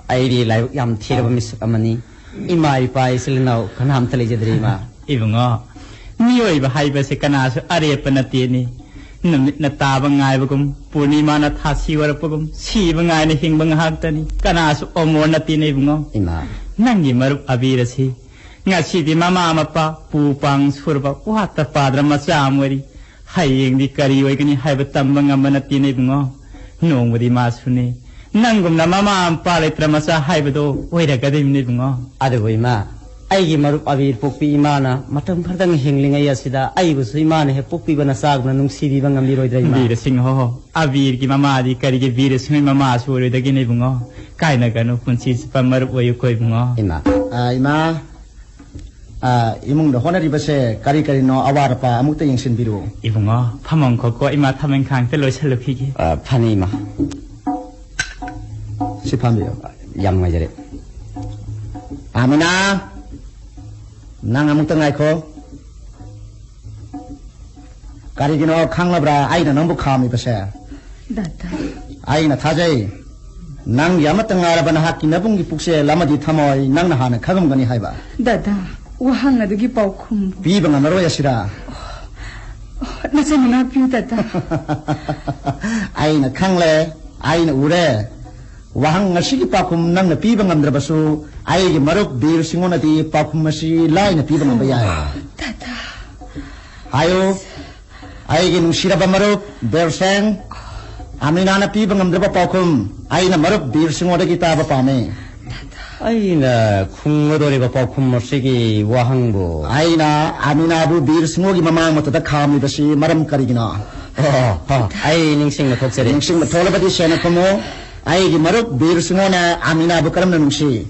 ꯑꯩꯗꯤ ꯂꯥꯏꯕꯛ ꯌꯥꯝ ꯊꯤꯔꯕ ꯃꯤꯁꯛ ꯑꯃꯅꯤ꯫ ꯏꯃꯥ ꯏꯄꯥ ꯏꯆꯤꯜ ꯏꯅꯥꯎ ꯀꯅꯥꯝꯇ ꯂꯩꯖꯗ꯭ꯔꯦ, ꯏꯃꯥ꯫ ꯏꯕꯨꯡꯉꯣ, ꯃꯤꯑꯣꯏꯕ ꯍꯥꯏꯕꯁꯦ ꯀꯅꯥꯁꯨ ꯑꯔꯦꯞꯄ ꯅꯠꯇꯦꯅꯦ꯫ ꯅꯨꯃꯤꯠꯅ ꯇꯥꯕ ꯉꯥꯏꯕꯒꯨꯝ, ꯄꯨꯔꯅꯤꯃꯥꯅ ꯊꯥꯁꯤ ꯑꯣꯏꯔꯛꯄꯒꯨꯝ, ꯁꯤꯕ ꯉꯥꯏꯅ ꯍꯤꯡꯕ ꯉꯥꯏꯍꯥꯛꯇꯅꯤ꯫ ꯀꯅꯥꯁꯨ ꯑꯃꯣꯔ ꯅꯠꯇꯦꯅꯦ, ꯏꯕꯨꯡꯉꯣ꯫ ꯏꯃꯥ꯫ ꯅꯪꯒꯤ ꯃꯔꯨꯞ ꯑꯕꯤꯔ ꯑꯁꯤ ꯉꯁꯤꯗꯤ ꯃꯃꯥ ꯃꯄꯥ, ꯄꯨ ꯄꯥꯡ ꯁꯨꯔꯕ ꯋꯥꯠꯇ ꯄꯥꯗ꯭ꯔ ꯃꯆꯥ ꯑꯃ ꯑꯣꯏꯔꯤ꯫ ꯍꯌꯦꯡꯗꯤ ꯀꯔꯤ ꯑꯣꯏꯒꯅꯤ ꯍꯥꯏꯕ ꯇꯝꯕ ꯉꯝꯕ ꯅꯠꯇꯦꯅꯦ, ꯏꯕꯨꯡꯉꯣ꯫ ꯅꯣꯡꯃꯗꯤ ꯃꯥꯁꯨꯅꯦ, ꯅꯪꯒꯨꯝꯅ ꯃꯃꯥ ꯃꯄꯥ ꯂꯩꯇ꯭ꯔ ꯃꯆꯥ ꯍꯥꯏꯕꯗꯣ ꯑꯣꯏꯔꯛꯀꯗꯣꯏꯅꯤꯅꯦ, ꯏꯕꯨꯡꯉꯣ꯫ ꯑꯗꯨꯕꯨ ꯏꯃꯥ, ꯑꯩꯒꯤ ꯃꯔꯨꯞ ꯑꯕꯤꯔ ꯄꯣꯛꯄꯤ ꯏꯃꯥꯅ ꯃꯇꯝ ꯈꯔꯗꯪ ꯍꯤꯡꯂꯤꯉꯩ ꯑꯁꯤꯗ ꯑꯩꯕꯨꯁꯨ ꯏꯃꯥꯅ ꯍꯦꯛ ꯄꯣꯛꯄꯤꯕ ꯅꯆꯥꯒꯨꯝꯅ ꯅꯨꯡꯁꯤꯕꯤꯕ ꯉꯝꯕꯤꯔꯣꯏꯗ꯭ꯔꯥ, ꯏꯃꯥ? ꯕꯤꯔ ꯁꯤꯡꯍꯣ, ꯑꯕꯤꯔꯒꯤ ꯃꯃꯥꯗꯤ ꯀꯔꯤꯒꯤ ꯕꯤꯔ ꯁꯤꯡꯍꯣꯏ ꯃꯃꯥꯁꯨ ꯑꯣꯏꯔꯣꯏꯗꯒꯦꯅꯦ, ꯏꯕꯨꯡꯉꯣ? ꯀꯥꯏꯅꯒꯅꯨ, ꯄꯨꯟꯁꯤ ꯆꯨꯞꯄ ꯃꯔꯨꯞ ꯑꯣꯏꯌꯨꯀꯣ, ꯏꯕꯨꯡꯉꯣ꯫ ꯏꯃꯥ꯫ ꯑ, ꯏꯃꯥ, ꯑ, ꯏꯃꯨꯡꯗ ꯍꯣꯠꯅꯔꯤꯕꯁꯦ ꯀꯔꯤ ꯀꯔꯤꯅꯣ, ꯑꯋꯥꯠ ꯑꯄꯥ ꯑꯃꯨꯛꯇ ꯌꯦꯡꯁꯤꯟꯕꯤꯔꯨ꯫ ꯏꯕꯨꯡꯉꯣ, ꯐꯝꯃꯝꯈꯣꯀꯣ, ꯏꯃꯥ ꯊꯕꯛ ꯏꯪꯈꯥꯡ ꯑꯝꯇ ꯂꯣꯏꯁꯤꯜꯂꯨꯈꯤꯒꯦ꯫ ꯑ, ꯐꯅꯤ, ꯏꯃꯥ꯫ ꯁꯤ ꯐꯝꯕꯤꯌꯨ꯫ ꯌꯥꯝ ꯅꯨꯡꯉꯥꯏꯖꯔꯦ꯫ ꯑꯃꯤꯅꯥ, ꯅꯪ ꯑꯃꯨꯛꯇ ꯉꯥꯏꯈꯣ꯫ ꯀꯔꯤꯒꯤꯅꯣ ꯈꯪꯂꯕ꯭ꯔꯥ ꯑꯩꯅ ꯅꯪꯕꯨ ꯈꯥꯝꯃꯤꯕꯁꯦ? ꯗꯥꯗꯥ꯫ ꯑꯩꯅ ꯊꯥꯖꯩ, ꯅꯪꯒꯤ ꯑꯃꯠꯇ ꯉꯥꯏꯔꯕ ꯅꯍꯥꯛꯀꯤ ꯅꯕꯨꯡꯒꯤ ꯄꯨꯛꯆꯦꯜ ꯑꯃꯗꯤ ꯊꯃꯣꯏ ꯅꯪꯅ ꯍꯥꯟꯅ ꯈꯪꯉꯝꯒꯅꯤ ꯍꯥꯏꯕ꯫ ꯗꯥꯗꯥ, ꯋꯥꯍꯪ ꯑꯗꯨꯒꯤ ꯄꯥꯎꯈꯨꯝ ꯄꯤꯕ ꯉꯝꯂꯔꯣꯏ ꯑꯁꯤꯔꯥ? ꯅꯆꯟꯕꯨ ꯉꯥꯛꯄꯤꯌꯨ, ꯇꯥꯇꯥ꯫ ꯑꯩꯅ ꯈꯪꯂꯦ, ꯑꯩꯅ ꯎꯔꯦ꯫ ꯋꯥꯍꯪ ꯑꯁꯤꯒꯤ ꯄꯥꯎꯈꯨꯝ ꯅꯪꯅ ꯄꯤꯕ ꯉꯝꯗ꯭ꯔꯕꯁꯨ, ꯑꯩꯒꯤ ꯃꯔꯨꯞ ꯕꯤꯔ ꯁꯤꯡꯍꯣꯅꯗꯤ ꯄꯥꯎꯈꯨꯝ ꯑꯁꯤ ꯂꯥꯏꯅ ꯄꯤꯕ ꯉꯝꯕ ꯌꯥꯏ꯫ ꯇꯥꯇꯥ꯫ ꯍꯥꯏꯌꯨ, ꯑꯩꯒꯤ ꯅꯨꯡꯁꯤꯔꯕ ꯃꯔꯨꯞ ꯕꯤꯔ ꯁꯦꯡ, ꯑꯃꯤꯅꯥꯅ ꯄꯤꯕ ꯉꯝꯗ꯭ꯔꯕ ꯄꯥꯎꯈꯨꯝ ꯑꯩꯅ ꯃꯔꯨꯞ ꯕꯤꯔ ꯁꯤꯡꯍꯣꯗꯒꯤ ꯇꯥꯕ ꯄꯥꯝꯃꯤ꯫ ꯑꯩꯅ ꯈꯨꯝꯒꯗꯧꯔꯤꯕ ꯄꯥꯎꯈꯨꯝ ꯑꯁꯤꯒꯤ ꯋꯥꯍꯪꯕꯨ, ꯑꯩꯅ ꯑꯃꯤꯅꯥꯕꯨ ꯕꯤꯔ ꯁꯤꯡꯍꯣꯒꯤ ꯃꯃꯥꯡ ꯃꯛꯇꯗ ꯈꯥꯝꯂꯤꯕꯁꯤ ꯃꯔꯝ ꯀꯔꯤꯒꯤꯅꯣ? ꯑꯣ, ꯑꯣ, ꯑꯩ ꯅꯤꯡꯁꯤꯡꯕ ꯊꯣꯛꯆꯔꯦ꯫ ꯅꯤꯡꯁꯤꯡꯕ ꯊꯣꯛꯂꯕꯗꯤ ꯁꯦꯡꯅ ꯈꯨꯝꯃꯨ꯫ ꯑꯩꯒꯤ ꯃꯔꯨꯞ ꯕꯤꯔ ꯁꯤꯡꯍꯣꯅ ꯑꯃꯤꯅꯥꯕꯨ ꯀꯔꯝꯅ ꯅꯨꯡꯁꯤ?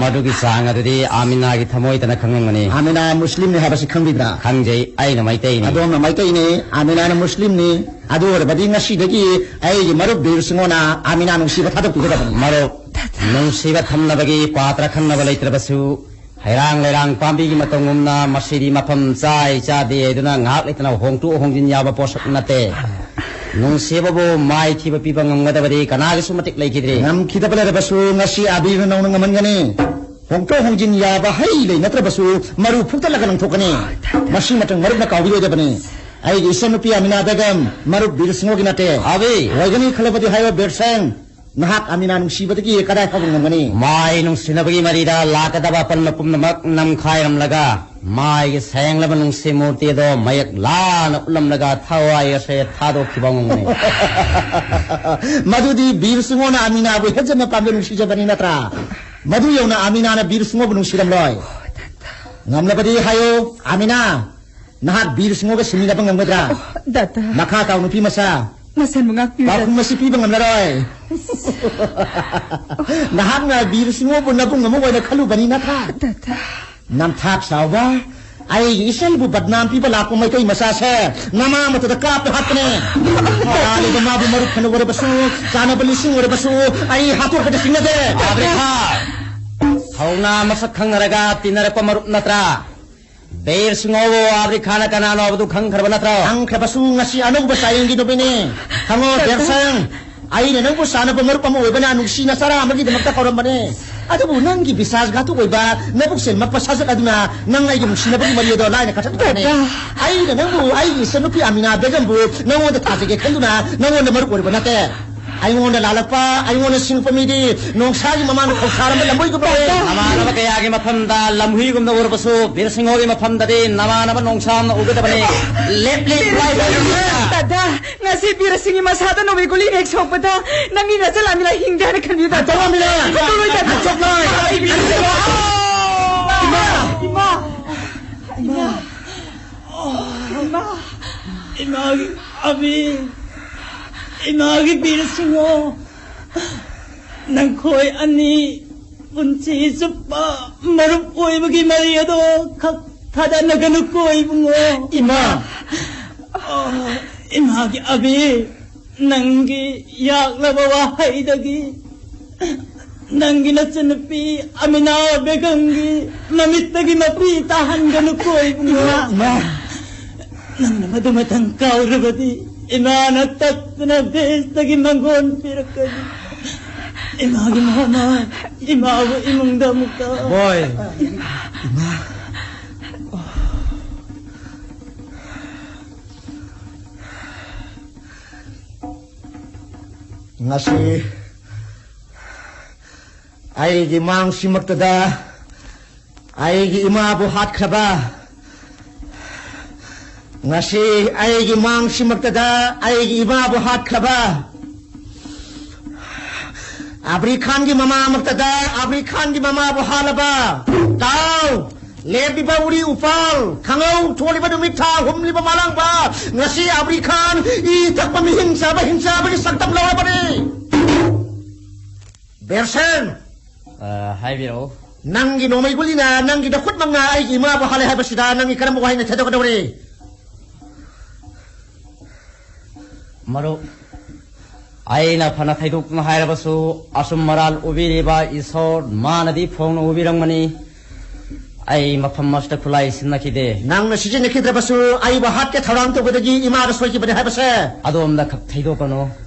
ꯃꯗꯨꯒꯤ ꯆꯥꯡ ꯑꯗꯨꯗꯤ ꯑꯃꯤꯅꯥꯒꯤ ꯊꯃꯣꯏꯇꯅ ꯈꯪꯂꯝꯒꯅꯤ꯫ ꯑꯃꯤꯅꯥ ꯃꯨꯁꯂꯤꯝꯅꯤ ꯍꯥꯏꯕꯁꯤ ꯈꯪꯕꯤꯕ꯭ꯔꯥ? ꯈꯪꯖꯩ, ꯑꯩꯅ ꯃꯩꯇꯩꯅꯤ꯫ ꯑꯗꯣꯝꯅ ꯃꯩꯇꯩꯅꯤ, ꯑꯃꯤꯅꯥꯅ ꯃꯨꯁꯂꯤꯝꯅꯤ꯫ ꯑꯗꯨ ꯑꯣꯏꯔꯕꯗꯤ ꯉꯁꯤꯗꯒꯤ ꯑꯩꯒꯤ ꯃꯔꯨꯞ ꯕꯤꯔ ꯁꯤꯡꯍꯣꯅ ꯑꯃꯤꯅꯥ ꯅꯨꯡꯁꯤꯕ ꯊꯥꯗꯣꯛꯄꯤꯒꯗꯕꯅꯤ꯫ ꯃꯔꯨꯞ, ꯅꯨꯡꯁꯤꯕ ꯊꯝꯅꯕꯒꯤ ꯄꯥꯇ꯭ꯔ ꯈꯟꯅꯕ ꯂꯩꯇ꯭ꯔꯕꯁꯨ, ꯍꯩꯔꯥꯡ ꯂꯩꯔꯥꯡ ꯄꯥꯝꯕꯤꯒꯤ ꯃꯇꯧꯒꯨꯝꯅ ꯃꯁꯤꯗꯤ ꯃꯐꯝ ꯆꯥꯏ ꯆꯥꯗꯦ ꯍꯥꯏꯗꯨꯅ ꯉꯥꯏꯍꯥꯛ ꯂꯩꯇꯅ ꯍꯣꯡꯗꯣꯛ ꯍꯣꯡꯖꯤꯟ ꯌꯥꯕ ꯄꯣꯠꯁꯛ ꯅꯠꯇꯦ꯫ ꯅꯨꯡꯁꯤꯕꯕꯨ ꯃꯥꯏꯊꯤꯕ ꯄꯤꯕ ꯉꯝꯒꯗꯕꯗꯤ ꯀꯅꯥꯒꯤꯁꯨ ꯃꯇꯤꯛ ꯂꯩꯈꯤꯗ꯭ꯔꯤ꯫ ꯉꯝꯈꯤꯗꯕ ꯂꯩꯔꯕꯁꯨ ꯉꯁꯤ ꯑꯕꯤꯔꯅ ꯅꯧꯅ ꯉꯝꯍꯟꯒꯅꯤ꯫ ꯍꯣꯡꯗꯣꯛ ꯍꯣꯡꯖꯤꯟ ꯌꯥꯕ ꯍꯩ ꯂꯩ ꯅꯠꯇ꯭ꯔꯕꯁꯨ ꯃꯔꯨ ꯐꯨꯛꯇꯠꯂꯒ ꯂꯪꯊꯣꯛꯀꯅꯤ꯫ ꯃꯁꯤ ꯃꯇꯪ ꯃꯔꯨꯞꯅ ꯀꯥꯎꯕꯤꯔꯣꯏꯗꯕꯅꯤ꯫ ꯑꯩꯒꯤ ꯏꯆꯟꯅꯨꯄꯤ ꯑꯃꯤꯅꯥ ꯕꯦꯒꯝ, ꯃꯔꯨꯞ ꯕꯤꯔ ꯁꯤꯡꯍꯣꯒꯤ ꯅꯠꯇꯦ꯫ ꯑꯕꯤ! ꯑꯣꯏꯒꯅꯤ ꯈꯜꯂꯕꯗꯤ ꯍꯥꯏꯌꯣ ꯕꯤꯔ ꯁꯦꯡ꯫ ꯅꯍꯥꯛ ꯑꯃꯤꯅꯥ ꯅꯨꯡꯁꯤꯕꯗꯒꯤ ꯀꯗꯥꯏ ꯐꯥꯎꯕ ꯉꯝꯒꯅꯤ? ꯃꯥꯏ ꯅꯨꯡꯁꯤꯅꯕꯒꯤ ꯃꯔꯤꯗ ꯂꯥꯛꯀꯗꯕ ꯑꯄꯟꯕ ꯄꯨꯝꯅꯃꯛ ꯅꯝꯈꯥꯏꯔꯝꯂꯒ, ꯃꯥꯏꯒꯤ ꯁꯦꯡꯂꯕ ꯅꯨꯡꯁꯤ ꯃꯨꯔꯇꯤ ꯑꯗꯣ ꯃꯌꯦꯛ ꯂꯥꯅ ꯎꯠꯂꯝꯂꯒ ꯊꯋꯥꯏ ꯑꯁꯦ ꯊꯥꯗꯣꯛꯈꯤꯕ ꯉꯝꯒꯅꯤ꯫ ꯃꯗꯨꯗꯤ ꯕꯤꯔ ꯁꯤꯡꯍꯣꯅ ꯑꯃꯤꯅꯥꯕꯨ ꯍꯦꯟꯖꯟꯅ ꯄꯥꯝꯖ ꯅꯨꯡꯁꯤꯖꯕꯅꯤ ꯅꯠꯇ꯭ꯔꯥ? ꯃꯗꯨ ꯌꯧꯅ ꯑꯃꯤꯅꯥꯅ ꯕꯤꯔ ꯁꯤꯡꯍꯣꯕꯨ ꯅꯨꯡꯁꯤꯔꯝꯂꯣꯏ꯫ ꯉꯝꯂꯕꯗꯤ ꯍꯥꯏꯌꯣ, ꯑꯃꯤꯅꯥ, ꯅꯍꯥꯛ ꯕꯤꯔ ꯁꯤꯡꯍꯣꯒ ꯁꯤꯃꯤꯟꯅꯕ ꯉꯝꯒꯗ꯭ꯔꯥ? ꯑꯣ, ꯗꯥꯇꯥ꯫ ꯃꯈꯥ ꯇꯥꯎ, ꯅꯨꯄꯤ ꯃꯆꯥ꯫ ꯃꯁꯟꯕꯨ ꯉꯥꯛꯄꯤꯌꯨ, ꯄꯥꯎꯈꯨꯝ ꯗꯥꯇꯥ꯫ ꯑꯁꯤ ꯄꯤꯕ ꯉꯝꯂꯔꯣꯏ꯫ ꯅꯍꯥꯛꯅ ꯕꯤꯔ ꯁꯤꯡꯍꯣꯕꯨ ꯅꯕꯨꯡ ꯑꯃ ꯑꯣꯏꯅ ꯈꯜꯂꯨꯕꯅꯤ ꯅꯠꯇ꯭ꯔꯥ? ꯗꯥꯇꯥ꯫ ꯅꯝꯊꯥꯛ ꯆꯥꯎꯕ, ꯑꯩꯒꯤ ꯏꯆꯟꯕꯨ ꯕꯗꯅꯥꯝ ꯄꯤꯕ ꯂꯥꯛꯄ ꯃꯩꯇꯩ ꯃꯆꯥꯁꯦ ꯅꯃꯥ ꯃꯇꯗ ꯀꯥꯞꯇ ꯍꯥꯠꯄꯅꯦ꯫ ꯃꯔꯥꯜꯂꯤꯕ ꯃꯥꯕꯨ ꯃꯔꯨꯞ ꯐꯅ ꯑꯣꯏꯔꯕꯁꯨ, ꯆꯥꯅꯕ ꯂꯤꯁꯤꯡ ꯑꯣꯏꯔꯕꯁꯨ, ꯑꯩ ꯍꯥꯠꯇꯣꯛꯄꯗ ꯆꯤꯡꯅꯗꯦ꯫ ꯑꯕ꯭ꯔꯤꯈꯥ! ꯊꯧꯅꯥ ꯃꯁꯛ ꯈꯪꯅꯔꯒ ꯇꯤꯟꯅꯔꯛꯄ ꯃꯔꯨꯞ ꯅꯠꯇ꯭ꯔꯥ? ꯕꯦꯔ ꯁꯤꯡꯍꯕꯨ ꯑꯕ꯭ꯔꯤꯈꯥꯅ ꯀꯅꯥꯅꯣ ꯍꯥꯏꯕꯗꯨ ꯈꯪꯈ꯭ꯔꯕ ꯅꯠꯇ꯭ꯔꯣ? ꯈꯪꯈ꯭ꯔꯕꯁꯨ ꯉꯁꯤ ꯑꯅꯧꯕ ꯆꯥꯌꯦꯡꯒꯤ ꯅꯨꯃꯤꯠꯅꯤ꯫ ꯈꯪꯉꯣ, ꯕꯦꯔ ꯁꯤꯡ, ꯑꯩꯅ ꯅꯪꯕꯨ ꯆꯥꯅꯕ ꯃꯔꯨꯞ ꯑꯃ ꯑꯣꯏꯕꯅ ꯅꯨꯡꯁꯤꯅ ꯆꯔꯥ ꯑꯃꯒꯤꯗꯃꯛꯇ ꯀꯧꯔꯝꯕꯅꯦ꯫ ꯑꯗꯨꯕꯨ ꯅꯪꯒꯤ ꯕꯤꯁ꯭ꯋꯥꯁ ꯘꯥꯇꯨꯛ ꯑꯣꯏꯕ ꯅꯕꯨꯛ ꯆꯦꯟꯕ ꯁꯥꯖꯠ ꯑꯗꯨꯅ ꯅꯪ ꯑꯩꯒꯤ ꯅꯨꯡꯁꯤꯅꯕꯒꯤ ꯃꯔꯤ ꯑꯗꯣ ꯂꯥꯏꯅ ꯀꯛꯊꯠꯄ ꯇꯥꯕꯅꯤ꯫ ꯗꯥꯗꯥ꯫ ꯑꯩꯅ ꯅꯪꯕꯨ ꯑꯩꯒꯤ ꯏꯆꯟꯅꯨꯄꯤ ꯑꯃꯤꯅꯥ ꯕꯦꯒꯝꯕꯨ ꯅꯪꯉꯣꯟꯗ ꯊꯥꯖꯒꯦ ꯈꯟꯗꯨꯅ ꯅꯪꯉꯣꯟꯗ ꯃꯔꯨꯞ ꯑꯣꯏꯔꯨꯕ ꯅꯠꯇꯦ꯫ ꯑꯩꯉꯣꯟꯗ ꯂꯥꯜꯂꯛꯄ, ꯑꯩꯉꯣꯟꯗ ꯁꯤꯡꯉꯛꯄ ꯃꯤꯗꯤ ꯅꯣꯡꯁꯥꯒꯤ ꯃꯃꯥꯡꯗ ꯈꯧꯁꯥꯔꯝꯕ ꯂꯝꯕꯣꯏꯒꯨꯝꯕꯅꯤ꯫ ꯗꯥꯗꯥ꯫ ꯅꯃꯥꯟꯅꯕ ꯀꯌꯥꯒꯤ ꯃꯐꯝꯗ ꯂꯝꯍꯨꯏꯒꯨꯝꯅ ꯎꯔꯕꯁꯨ ꯕꯤꯔ ꯁꯤꯡꯍꯒꯤ ꯃꯐꯝꯗꯗꯤ ꯅꯃꯥꯟꯅꯕ ꯅꯣꯡꯁꯥꯝꯅ ꯎꯒꯗꯕꯅꯤ꯫ ꯂꯦꯞꯂꯤ ꯗꯥꯗꯥ꯫ ꯉꯁꯤ ꯕꯤꯔ ꯁꯤꯡꯒꯤ ꯃꯁꯥꯗ ꯅꯣꯡꯃꯩ ꯒꯨꯂꯤ ꯍꯦꯛ ꯁꯣꯛꯄꯗ ꯅꯪꯒꯤ ꯅꯆꯜ ꯑꯃꯤꯅꯥ ꯍꯤꯡꯗꯦ ꯍꯥꯏꯅ ꯈꯟꯕꯤꯌꯨ, ꯗꯥꯗꯥ꯫ ꯅꯆꯜ ꯑꯃꯤꯅꯥ! ꯈꯟꯕꯤꯔꯣꯏ, ꯗꯥꯗꯥ꯫ ꯅꯆꯣꯛ ꯂꯥꯏ! ꯏꯃꯥ! ꯏꯃꯥ! ꯏꯃꯥ! ꯏꯃꯥ! ꯏꯃꯥꯒꯤ ꯑꯕꯤ! ꯏꯃꯥꯒꯤ ꯕꯤꯔ ꯁꯤꯡꯍ! ꯅꯈꯣꯏ ꯑꯅꯤ ꯄꯨꯟꯁꯤ ꯆꯨꯞꯄ ꯃꯔꯨꯞ ꯑꯣꯏꯕꯒꯤ ꯃꯔꯤ ꯑꯗꯣ ꯈꯛ ꯊꯥꯗꯅꯒꯅꯨꯀꯣ ꯏꯕꯨꯡꯉꯣ꯫ ꯏꯃꯥ! ꯑꯣ, ꯏꯃꯥꯒꯤ ꯑꯕꯤ, ꯅꯪꯒꯤ ꯌꯥꯛꯂꯕ ꯋꯥꯍꯩꯗꯒꯤ ꯅꯪꯒꯤ ꯅꯆꯟꯅꯨꯄꯤ ꯑꯃꯤꯅꯥ ꯕꯦꯒꯝꯒꯤ ꯃꯃꯤꯠꯇꯒꯤ ꯃꯄꯤ ꯇꯥꯍꯟꯒꯅꯨꯀꯣ ꯏꯕꯨꯡꯉꯣ꯫ ꯏꯃꯥ! ꯅꯪꯅ ꯃꯗꯨꯃꯇꯪ ꯀꯥꯎꯔꯕꯗꯤ ꯏꯃꯥꯅ ꯇꯠꯇꯅ ꯕꯦꯁꯇꯒꯤ ꯃꯪꯒꯣꯟ ꯄꯤꯔꯛꯀꯅꯤ꯫ ꯏꯃꯥꯒꯤ ꯃꯃꯥ, ꯏꯃꯥꯕꯨ ꯏꯃꯨꯡꯗ ꯑꯃꯨꯛꯇ꯫ ꯕꯣꯏ! ꯏꯃꯥ! ꯉꯁꯤ ꯑꯩꯒꯤ ꯃꯥꯡꯁꯤꯃꯛꯇꯗ ꯑꯩꯒꯤ ꯏꯃꯥꯕꯨ ꯍꯥꯠꯈ꯭ꯔꯕ, ꯉꯁꯤ ꯑꯩꯒꯤ ꯃꯥꯡꯁꯤꯃꯛꯇꯗ ꯑꯩꯒꯤ ꯏꯃꯥꯕꯨ ꯍꯥꯠꯈ꯭ꯔꯕ, ꯑꯕ꯭ꯔꯤ ꯈꯥꯟꯒꯤ ꯃꯃꯥꯃꯛꯇꯗ ꯑꯕ꯭ꯔꯤ ꯈꯥꯟꯒꯤ ꯃꯃꯥꯕꯨ ꯍꯥꯠꯂꯕ, ꯇꯥꯎ, ꯂꯦꯞꯂꯤꯕ ꯎꯔꯤ ꯎꯄꯥꯜ, ꯈꯪꯍꯧ ꯊꯣꯛꯂꯤꯕ ꯅꯨꯃꯤꯠ ꯊꯥ ꯍꯨꯝꯂꯤꯕ ꯃꯥꯂꯪꯕ, ꯉꯁꯤ ꯑꯕ꯭ꯔꯤ ꯈꯥꯟ ꯏ ꯊꯛꯄ ꯃꯤꯍꯤꯡ ꯆꯥꯕ ꯍꯤꯡꯆꯥꯕꯒꯤ ꯁꯛꯇꯝ ꯂꯧꯔꯕꯅꯤ꯫ ꯕꯦꯔꯁꯦꯟ! ꯑ, ꯍꯥꯏꯕꯤꯔꯛꯎ꯫ ꯅꯪꯒꯤ ꯅꯣꯡꯃꯩ ꯒꯨꯂꯤꯅ ꯅꯪꯒꯤ ꯅꯈꯨꯠꯃꯛꯅ ꯑꯩꯒꯤ ꯏꯃꯥꯕꯨ ꯍꯥꯠꯂꯦ ꯍꯥꯏꯕꯁꯤꯗ ꯅꯪꯒꯤ ꯀꯔꯝꯕ ꯋꯥꯍꯩꯅ ꯊꯦꯗꯣꯛꯀꯗꯧꯔꯤ? ꯃꯔꯨꯞ, ꯑꯩꯅ ꯐꯅ ꯊꯩꯗꯣꯛꯇꯨꯅ ꯍꯥꯏꯔꯕꯁꯨ, ꯑꯆꯨꯝ ꯑꯔꯥꯜ ꯎꯕꯤꯔꯤꯕ ꯏꯁꯣꯔ ꯃꯥꯅꯗꯤ ꯐꯣꯡꯅ ꯎꯕꯤꯔꯝꯒꯅꯤ꯫ ꯑꯩ ꯃꯐꯝ ꯑꯁꯤꯗ ꯈꯨꯠꯂꯥꯏ ꯁꯤꯖꯤꯟꯅꯈꯤꯗꯦ꯫ ꯅꯪꯅ ꯁꯤꯖꯤꯟꯅꯈꯤꯗ꯭ꯔꯕꯁꯨ ꯑꯩꯕꯨ ꯍꯥꯠꯀꯦ ꯊꯧꯔꯥꯡ ꯇꯧꯕꯗꯒꯤ ꯏꯃꯥꯗ ꯁꯣꯏꯈꯤꯕꯅꯤ ꯍꯥꯏꯕꯁꯦ꯫ ꯑꯗꯣꯝꯗ ꯈꯛ ꯊꯩꯗꯣꯛꯀꯅꯨ꯫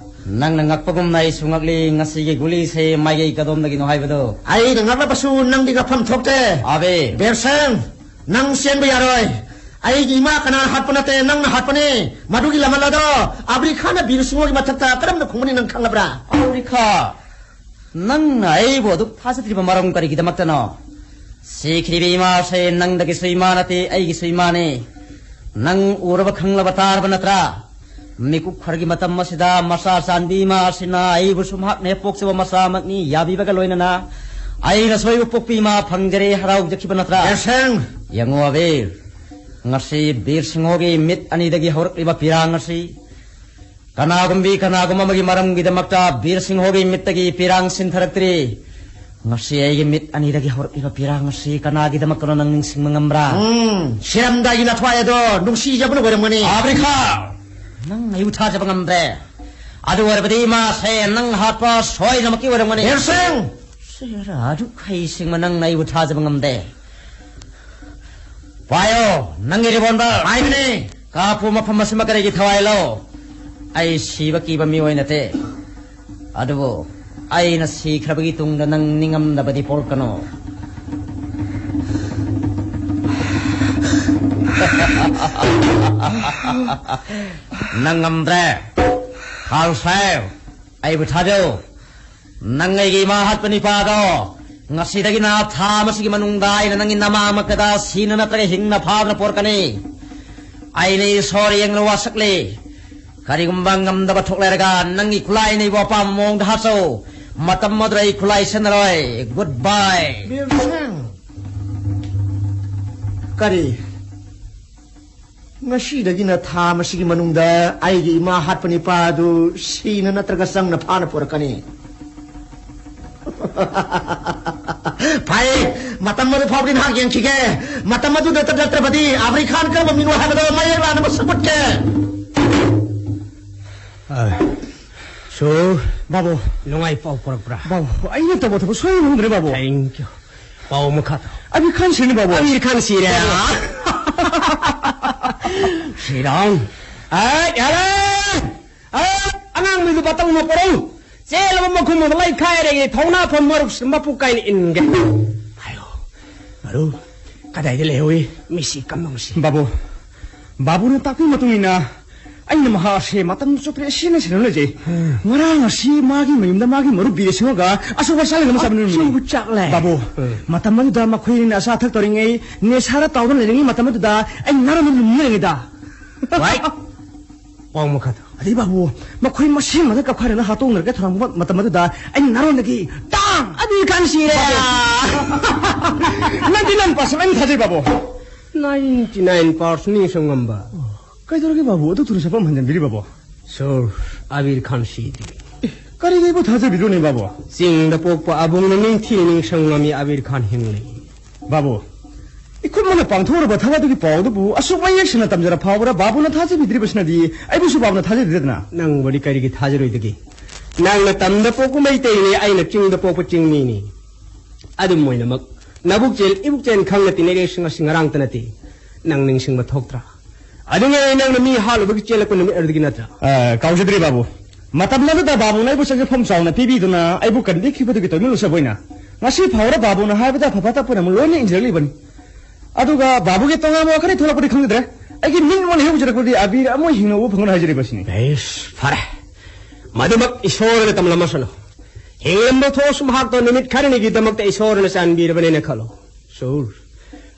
ꯅꯪꯅ ꯉꯛꯄꯒꯨꯝꯅ ꯑꯩꯁꯨ ꯉꯛꯂꯤ꯫ ꯉꯁꯤꯒꯤ ꯒꯨꯂꯤꯁꯦ ꯃꯥꯏꯀꯩ ꯀꯗꯣꯝꯗꯒꯤꯅꯣ ꯍꯥꯏꯕꯗꯣ꯫ ꯑꯩꯅ ꯉꯛꯂꯕꯁꯨ ꯅꯪꯗꯤ ꯉꯛꯐꯝ ꯊꯣꯛꯇꯦ꯫ ꯑꯕꯦ꯫ ꯕꯤꯔꯁꯪ, ꯅꯪ ꯆꯦꯟꯕ ꯌꯥꯔꯣꯏ꯫ ꯑꯩꯒꯤ ꯏꯃꯥ ꯀꯅꯥꯅ ꯍꯥꯠꯄ ꯅꯠꯇꯦ, ꯅꯪꯅ ꯍꯥꯠꯄꯅꯦ꯫ ꯃꯗꯨꯒꯤ ꯂꯃꯟ ꯑꯗꯣ ꯑꯕ꯭ꯔꯤ ꯈꯥꯟꯅ ꯕꯤꯔ ꯁꯤꯡꯍꯒꯤ ꯃꯊꯛꯇ ꯀꯔꯝꯅ ꯈꯨꯝꯒꯅꯤ ꯅꯪ ꯈꯪꯂꯕ꯭ꯔꯥ? ꯑꯕ꯭ꯔꯤ ꯈꯥꯟ, ꯅꯪꯅ ꯑꯩꯕꯨ ꯑꯗꯨꯛ ꯊꯥꯖꯗ꯭ꯔꯤꯕ ꯃꯔꯝ ꯀꯔꯤꯒꯤꯗꯃꯛꯇꯅꯣ? ꯁꯤꯈ꯭ꯔꯤꯕ ꯏꯃꯥꯁꯦ ꯅꯪꯗꯒꯤꯁꯨ ꯏꯃꯥ ꯅꯠꯇꯦ, ꯑꯩꯒꯤꯁꯨ ꯏꯃꯥꯅꯦ꯫ ꯅꯪ ꯎꯔꯕ ꯈꯪꯂꯕ ꯇꯥꯔꯕ ꯅꯠꯇ꯭ꯔꯥ? ꯃꯤꯀꯨꯞ ꯈꯔꯒꯤ ꯃꯇꯝ ꯑꯁꯤꯗ ꯃꯆꯥ ꯆꯥꯟꯕꯤ ꯏꯃꯥ ꯑꯁꯤꯅ ꯑꯩꯕꯨꯁꯨ ꯃꯍꯥꯛꯅ ꯍꯦꯛ ꯄꯣꯛꯆꯕ ꯃꯆꯥꯃꯛꯅꯤ ꯌꯥꯕꯤꯕꯒ ꯂꯣꯏꯅꯅ ꯑꯩꯅꯁꯨ ꯑꯩꯕꯨ ꯄꯣꯛꯄꯤ ꯏꯃꯥ ꯐꯪꯖꯔꯦ ꯍꯔꯥꯎꯖꯈꯤꯕ ꯅꯠꯇ꯭ꯔꯥ? ꯕꯤꯔꯁꯪ! ꯌꯦꯡꯉꯨ ꯑꯕꯤꯔ, ꯉꯁꯤ ꯕꯤꯔ ꯁꯤꯡꯍꯒꯤ ꯃꯤꯠ ꯑꯅꯤꯗꯒꯤ ꯍꯧꯔꯛꯂꯤꯕ ꯄꯤꯔꯥꯡ ꯑꯁꯤ ꯀꯅꯥꯒꯨꯝꯕꯤ ꯀꯅꯥꯒꯨꯝꯕ ꯑꯃꯒꯤ ꯃꯔꯝꯒꯤꯗꯃꯛꯇ ꯕꯤꯔ ꯁꯤꯡꯍꯒꯤ ꯃꯤꯠꯇꯒꯤ ꯄꯤꯔꯥꯡ ꯁꯤꯟꯊꯔꯛꯇ꯭ꯔꯤ꯫ ꯉꯁꯤ ꯑꯩꯒꯤ ꯃꯤꯠ ꯑꯅꯤꯗꯒꯤ ꯍꯧꯔꯛꯂꯤꯕ ꯄꯤꯔꯥꯡ ꯑꯁꯤ ꯀꯅꯥꯒꯤꯗꯃꯛꯇꯅꯣ ꯅꯪ ꯅꯤꯡꯁꯤꯡꯕ ꯉꯝꯕ꯭ꯔꯥ? ꯎꯝ, ꯁꯤꯔꯝꯗꯥꯏꯒꯤ ꯅꯊ꯭ꯋꯥꯏ ꯑꯗꯣ ꯅꯨꯡꯁꯤꯖꯕꯅ ꯑꯣꯏꯔꯝꯒꯅꯤ꯫ ꯑꯕ꯭ꯔꯤꯈꯥ! ꯅꯪ ꯑꯩꯕꯨ ꯊꯥꯖꯕ ꯉꯝꯗ꯭ꯔꯦ꯫ ꯑꯗꯨ ꯑꯣꯏꯔꯕꯗꯤ ꯏꯃꯥꯁꯦ ꯅꯪ ꯍꯥꯠꯄ ꯁꯣꯏꯗꯅꯃꯛꯀꯤ ꯑꯣꯏꯔꯝꯒꯅꯤ꯫ ꯕꯤꯔꯁꯪ! ꯁꯦꯔꯥ, ꯑꯗꯨꯛ ꯍꯩꯁꯤꯡꯕ ꯅꯪꯅ ꯑꯩꯕꯨ ꯊꯥꯖꯕ ꯉꯝꯗꯦ꯫ ꯄꯥꯏꯌꯣ, ꯅꯪꯒꯤ ꯔꯤꯚꯣꯜꯚꯔ꯫ ꯄꯥꯏꯕꯅꯦ꯫ ꯀꯥꯞꯄꯨ, ꯃꯐꯝ ꯑꯁꯤꯃꯛ ꯀꯔꯤꯒꯤ ꯊꯋꯥꯏ ꯂꯧ? ꯑꯩ ꯁꯤꯕ ꯀꯤꯕ ꯃꯤꯑꯣꯏ ꯅꯠꯇꯦ꯫ ꯑꯗꯨꯕꯨ ꯑꯩꯅ ꯁꯤꯈ꯭ꯔꯕꯒꯤ ꯇꯨꯡꯗ ꯅꯪ ꯅꯤꯡꯉꯝꯗꯕꯗꯤ ꯄꯣꯛꯂꯛꯀꯅꯨ꯫ ꯅꯪ ꯉꯝꯗ꯭ꯔꯦ꯫ ꯈꯥꯜꯁꯥꯏ, ꯑꯩꯕꯨ ꯊꯥꯖꯧ꯫ ꯅꯪ ꯑꯩꯒꯤ ꯏꯃꯥ ꯍꯥꯠꯄ ꯅꯤꯄꯥꯗꯣ ꯉꯁꯤꯗꯒꯤꯅ ꯊꯥ ꯑꯃꯁꯤꯒꯤ ꯃꯅꯨꯡꯗ ꯑꯩꯅ ꯅꯪꯒꯤ ꯅꯃꯥꯃꯛꯇꯗ ꯁꯤꯅ ꯅꯠꯇ꯭ꯔꯒ ꯍꯤꯡꯅ ꯐꯥꯗꯨꯅ ꯄꯣꯔꯛꯀꯅꯤ꯫ ꯑꯩꯅ ꯏꯁꯣꯔ ꯌꯦꯡꯂ ꯋꯥꯁꯛꯂꯤ꯫ ꯀꯔꯤꯒꯨꯝꯕ ꯉꯝꯗꯕ ꯊꯣꯛꯂꯔꯒ ꯅꯪꯒꯤ ꯈꯨꯠꯂꯥꯏꯅ ꯑꯩꯕꯨ ꯑꯄꯥꯝꯕ ꯃꯑꯣꯡꯗ ꯍꯥꯠꯆꯧ꯫ ꯃꯇꯝ ꯑꯗꯨꯗ ꯑꯩ ꯈꯨꯠꯂꯥꯏ ꯁꯤꯖꯤꯟꯅꯔꯣꯏ꯫ ꯒꯨꯗ ꯕꯥꯏ꯫ ꯕꯤꯔꯁꯪ! ꯀꯔꯤ? ꯉꯁꯤꯗꯒꯤꯅ ꯊꯥ ꯑꯃꯁꯤꯒꯤ ꯃꯅꯨꯡꯗ ꯑꯩꯒꯤ ꯏꯃꯥ ꯍꯥꯠꯄ ꯅꯤꯄꯥ ꯑꯗꯨ ꯁꯤꯅ ꯅꯠꯇ꯭ꯔꯒ ꯆꯪꯅ ꯐꯥꯅ ꯄꯨꯔꯛꯀꯅꯤ꯫ ꯐꯩ, ꯃꯇꯝ ꯑꯗꯨ ꯐꯥꯎꯕꯗꯤ ꯅꯍꯥꯛ ꯌꯦꯡꯈꯤꯒꯦ꯫ ꯃꯇꯝ ꯑꯗꯨꯗ ꯅꯠꯇ꯭ꯔꯕꯗꯤ ꯑꯕ꯭ꯔꯤ ꯈꯥꯟ ꯀꯔꯝꯕ ꯃꯤꯅꯣ ꯍꯥꯏꯕꯗꯣ ꯃꯌꯦꯛ ꯂꯥꯅ ꯃꯁꯛ ꯎꯠꯀꯦ꯫ ꯑ, ꯁꯨ, ꯕꯥꯕꯨ꯫ ꯅꯨꯡꯉꯥꯏ ꯄꯥꯎ ꯄꯨꯔꯛꯄ꯭ꯔꯥ? ꯕꯥꯕꯨ, ꯑꯩꯅ ꯇꯧꯕ ꯊꯕꯛ ꯁꯣꯏꯕ ꯉꯝꯗ꯭ꯔꯦ, ꯕꯥꯕꯨ꯫ Thank you. ꯄꯥꯎ ꯃꯈꯥ ꯇꯥꯎ꯫ ꯑꯕꯤꯔ ꯈꯥꯟ ꯁꯤꯔꯅꯤ, ꯕꯥꯕꯨ꯫ ꯑꯕꯤꯔ ꯈꯥꯟ ꯁꯤꯔꯦ꯫ ꯕꯥꯕꯨ꯫ ꯁꯤꯔꯥꯝ꯫ ꯑ, ꯌꯥꯔꯦ! ꯑ! ꯑꯉꯥꯡ ꯃꯤꯗꯨ ꯕꯇꯧꯅ ꯄꯣꯔꯛꯎ꯫ ꯆꯦꯜꯂꯕ ꯃꯈꯨꯝ ꯑꯗꯨ ꯂꯩꯈꯥꯏꯔꯒꯦ, ꯊꯧꯅꯥ ꯐꯝ ꯃꯔꯨꯞꯁꯤꯗ ꯃꯄꯨ ꯀꯥꯏꯅ ꯏꯟꯒꯦ꯫ ꯍꯥꯏꯌꯣ, ꯃꯔꯨꯞ, ꯀꯗꯥꯏꯗ ꯂꯩꯍꯧꯏ? ꯃꯤꯁꯤ ꯀꯝꯗꯧꯁꯤ? ꯕꯥꯕꯨ, ꯕꯥꯕꯨꯅ ꯇꯥꯛꯄꯤ ꯃꯇꯨꯡ ꯏꯟꯅ ꯑꯩꯅ ꯃꯍꯥꯛ ꯑꯁꯦ ꯃꯇꯝ ꯆꯨꯞꯄꯗ ꯁꯤꯟꯅ ꯁꯤꯟꯅ ꯂꯩꯖꯩ꯫ ꯎꯝ꯫ ꯉꯔꯥꯡ ꯑꯁꯤ ꯃꯥꯒꯤ ꯃꯌꯨꯝꯗ ꯃꯥꯒꯤ ꯃꯔꯨꯞ ꯕꯤꯔꯦꯁꯤꯡꯍꯒ ꯑꯁꯨꯕ ꯆꯥꯛ ꯂꯦꯟ ꯑꯃ ꯆꯥꯕ ꯅꯨꯃꯤꯠꯅꯤ꯫ ꯑꯆꯧꯕ ꯆꯥꯛꯂꯦ꯫ ꯕꯥꯕꯨ, ꯎꯝ꯫ ꯃꯇꯝ ꯑꯗꯨꯗ ꯃꯈꯣꯏꯅ ꯑꯆꯥ ꯑꯊꯛ ꯇꯧꯔꯤꯉꯩ, ꯅꯦꯁꯥꯗ ꯇꯥꯎꯗꯨꯅ ꯂꯩꯔꯤꯉꯩ ꯃꯇꯝ ꯑꯗꯨꯗ ꯑꯩ ꯉꯔꯥꯡ ꯅꯨꯃꯤꯠ ꯂꯩꯉꯩꯗ꯫ ꯋꯥꯏ꯫ ꯄꯥꯎ ꯃꯈꯥꯗꯣ꯫ ꯑꯗꯩ ꯕꯥꯕꯨ, ꯃꯈꯣꯏ ꯃꯁꯦꯟ ꯃꯊꯛ ꯀꯞꯈꯥꯏꯔꯅ ꯍꯥꯠꯇꯣꯛꯅꯔꯒ ꯊꯧꯔꯝꯕ ꯃꯇꯝ ꯑꯗꯨꯗ ꯑꯩ ꯅꯥꯔꯣꯟꯗꯒꯤ ꯇꯥꯡ! ꯑꯕꯤꯔ ꯈꯥꯟ ꯁꯤꯔꯦ! ꯕꯥꯕꯨ꯫ ꯅꯪꯗꯤ ꯅꯪ ꯄꯥꯁꯜ ꯑꯩꯅ ꯊꯥꯖꯩ, ꯕꯥꯕꯨ꯫ Ninety nine percent ꯅꯤꯡꯁꯤꯡ ꯉꯝꯕ꯫ ꯀꯩꯗꯧꯔꯒꯦ, ꯕꯥꯕꯨ? ꯑꯗꯨ ꯊꯨꯅ ꯁꯛꯐꯝ ꯍꯟꯖꯟꯕꯤꯔꯤ, ꯕꯥꯕꯨ꯫ ꯁꯣꯔ, ꯑꯕꯤꯔ ꯈꯥꯟ ꯁꯤꯗ꯭ꯔꯤ꯫ ꯑꯦ, ꯀꯔꯤꯒꯤ ꯑꯩꯕꯨ ꯊꯥꯖꯕꯤꯗ꯭ꯔꯣꯅꯦ, ꯕꯥꯕꯨ? ꯆꯤꯡꯗ ꯄꯣꯛꯄ ꯑꯕꯨꯡꯅ ꯅꯤꯡꯊꯤꯅ ꯅꯤꯡꯁꯤꯡ ꯉꯝꯃꯤ, ꯑꯕꯤꯔ ꯈꯥꯟ ꯍꯤꯡꯂꯤ꯫ ꯕꯥꯕꯨ, ꯏꯈꯨꯠꯃꯛꯅ ꯄꯥꯡꯊꯣꯛꯎꯔꯕ ꯊꯕꯛ ꯑꯗꯨꯒꯤ ꯄꯥꯎ ꯑꯗꯨꯕꯨ ꯑꯁꯨꯛ ꯃꯌꯦꯛ ꯁꯦꯡꯅ ꯇꯝꯖꯔ ꯐꯥꯎꯕꯗ ꯕꯥꯕꯨꯅ ꯊꯥꯖꯕꯤꯗ꯭ꯔꯤꯕꯁꯤꯅꯗꯤ ꯑꯩꯕꯨꯁꯨ ꯕꯥꯕꯨꯅ ꯊꯥꯖꯕꯤꯗ꯭ꯔꯦꯗꯅ꯫ ꯅꯪꯕꯨꯗꯤ ꯀꯔꯤꯒꯤ ꯊꯥꯖꯔꯣꯏꯗꯒꯦ? ꯅꯪꯅ ꯇꯝꯗ ꯄꯣꯛꯄ ꯃꯩꯇꯩꯅꯤ, ꯑꯩꯅ ꯆꯤꯡꯗ ꯄꯣꯛꯄ ꯆꯤꯡꯃꯤꯅꯤ꯫ ꯑꯗꯨꯝ ꯑꯣꯏꯅꯃꯛ, ꯅꯕꯨꯛ ꯆꯦꯜ ꯏꯕꯨꯛ ꯆꯦꯜ ꯈꯪꯅ ꯇꯤꯟꯅꯔꯦ, ꯉꯁꯤ ꯉꯔꯥꯡꯇ ꯅꯠꯇꯦ꯫ ꯅꯪ ꯅꯤꯡꯁꯤꯡꯕ ꯊꯣꯛꯇ꯭ꯔꯥ? ꯑꯗꯨꯉꯩ ꯅꯪꯅ ꯃꯤ ꯍꯥꯠꯂꯨꯕꯒꯤ ꯆꯦꯜꯂꯛꯄ ꯅꯨꯃꯤꯠ ꯑꯗꯨꯗꯒꯤ ꯅꯠꯇ꯭ꯔꯥ? ꯑ, ꯀꯥꯎꯖꯗ꯭ꯔꯦ, ꯕꯥꯕꯨ꯫ ꯃꯇꯝ ꯑꯗꯨꯗ ꯕꯥꯕꯨꯅ ꯑꯩꯕꯨ ꯆꯪꯖꯐꯝ ꯆꯥꯎꯅ ꯄꯤꯕꯤꯗꯨꯅ ꯑꯩꯕꯨ ꯀꯟꯕꯤꯈꯤꯕꯗꯨꯒꯤ ꯇꯣꯏꯃꯤꯜ ꯂꯨꯆꯕ ꯑꯣꯏꯅ ꯉꯁꯤ ꯐꯥꯎꯕ ꯕꯥꯕꯨꯅ ꯍꯥꯏꯕꯗ ꯑꯐ ꯐꯠꯇ ꯄꯨꯝꯅꯃꯛ ꯂꯣꯏꯅ ꯏꯟꯖꯔꯛꯂꯤꯕꯅꯤ꯫ ꯑꯗꯨꯒ ꯕꯥꯕꯨꯒꯤ ꯇꯣꯉꯥꯟꯕ ꯋꯥꯈꯜ ꯊꯣꯛꯂꯛꯄꯗꯤ ꯈꯪꯖꯗ꯭ꯔꯦ꯫ ꯑꯩꯒꯤ ꯃꯤꯠꯃꯛꯅ ꯍꯦꯛ ꯎꯖꯔꯛꯄꯗꯤ ꯑꯕꯤꯔ ꯑꯃ ꯍꯤꯡꯅ ꯎꯕ ꯐꯪꯒꯅꯤ ꯍꯥꯏꯖꯔꯤꯕꯁꯤꯅꯤ꯫ ꯕꯦꯁ, ꯐꯔꯦ꯫ ꯃꯗꯨꯃꯛ ꯏꯁꯣꯔꯅ ꯇꯝꯂꯝꯃꯁꯅꯨ꯫ ꯍꯤꯡꯂꯝꯕ ꯊꯣꯛꯑꯁꯨ ꯃꯍꯥꯛꯇꯣ ꯅꯨꯃꯤꯠ ꯈꯔꯅꯤꯒꯤꯗꯃꯛꯇ ꯏꯁꯣꯔꯅ ꯆꯥꯟꯕꯤꯔꯕꯅꯦꯅ ꯈꯜꯂꯣ꯫ ꯁꯨꯔ,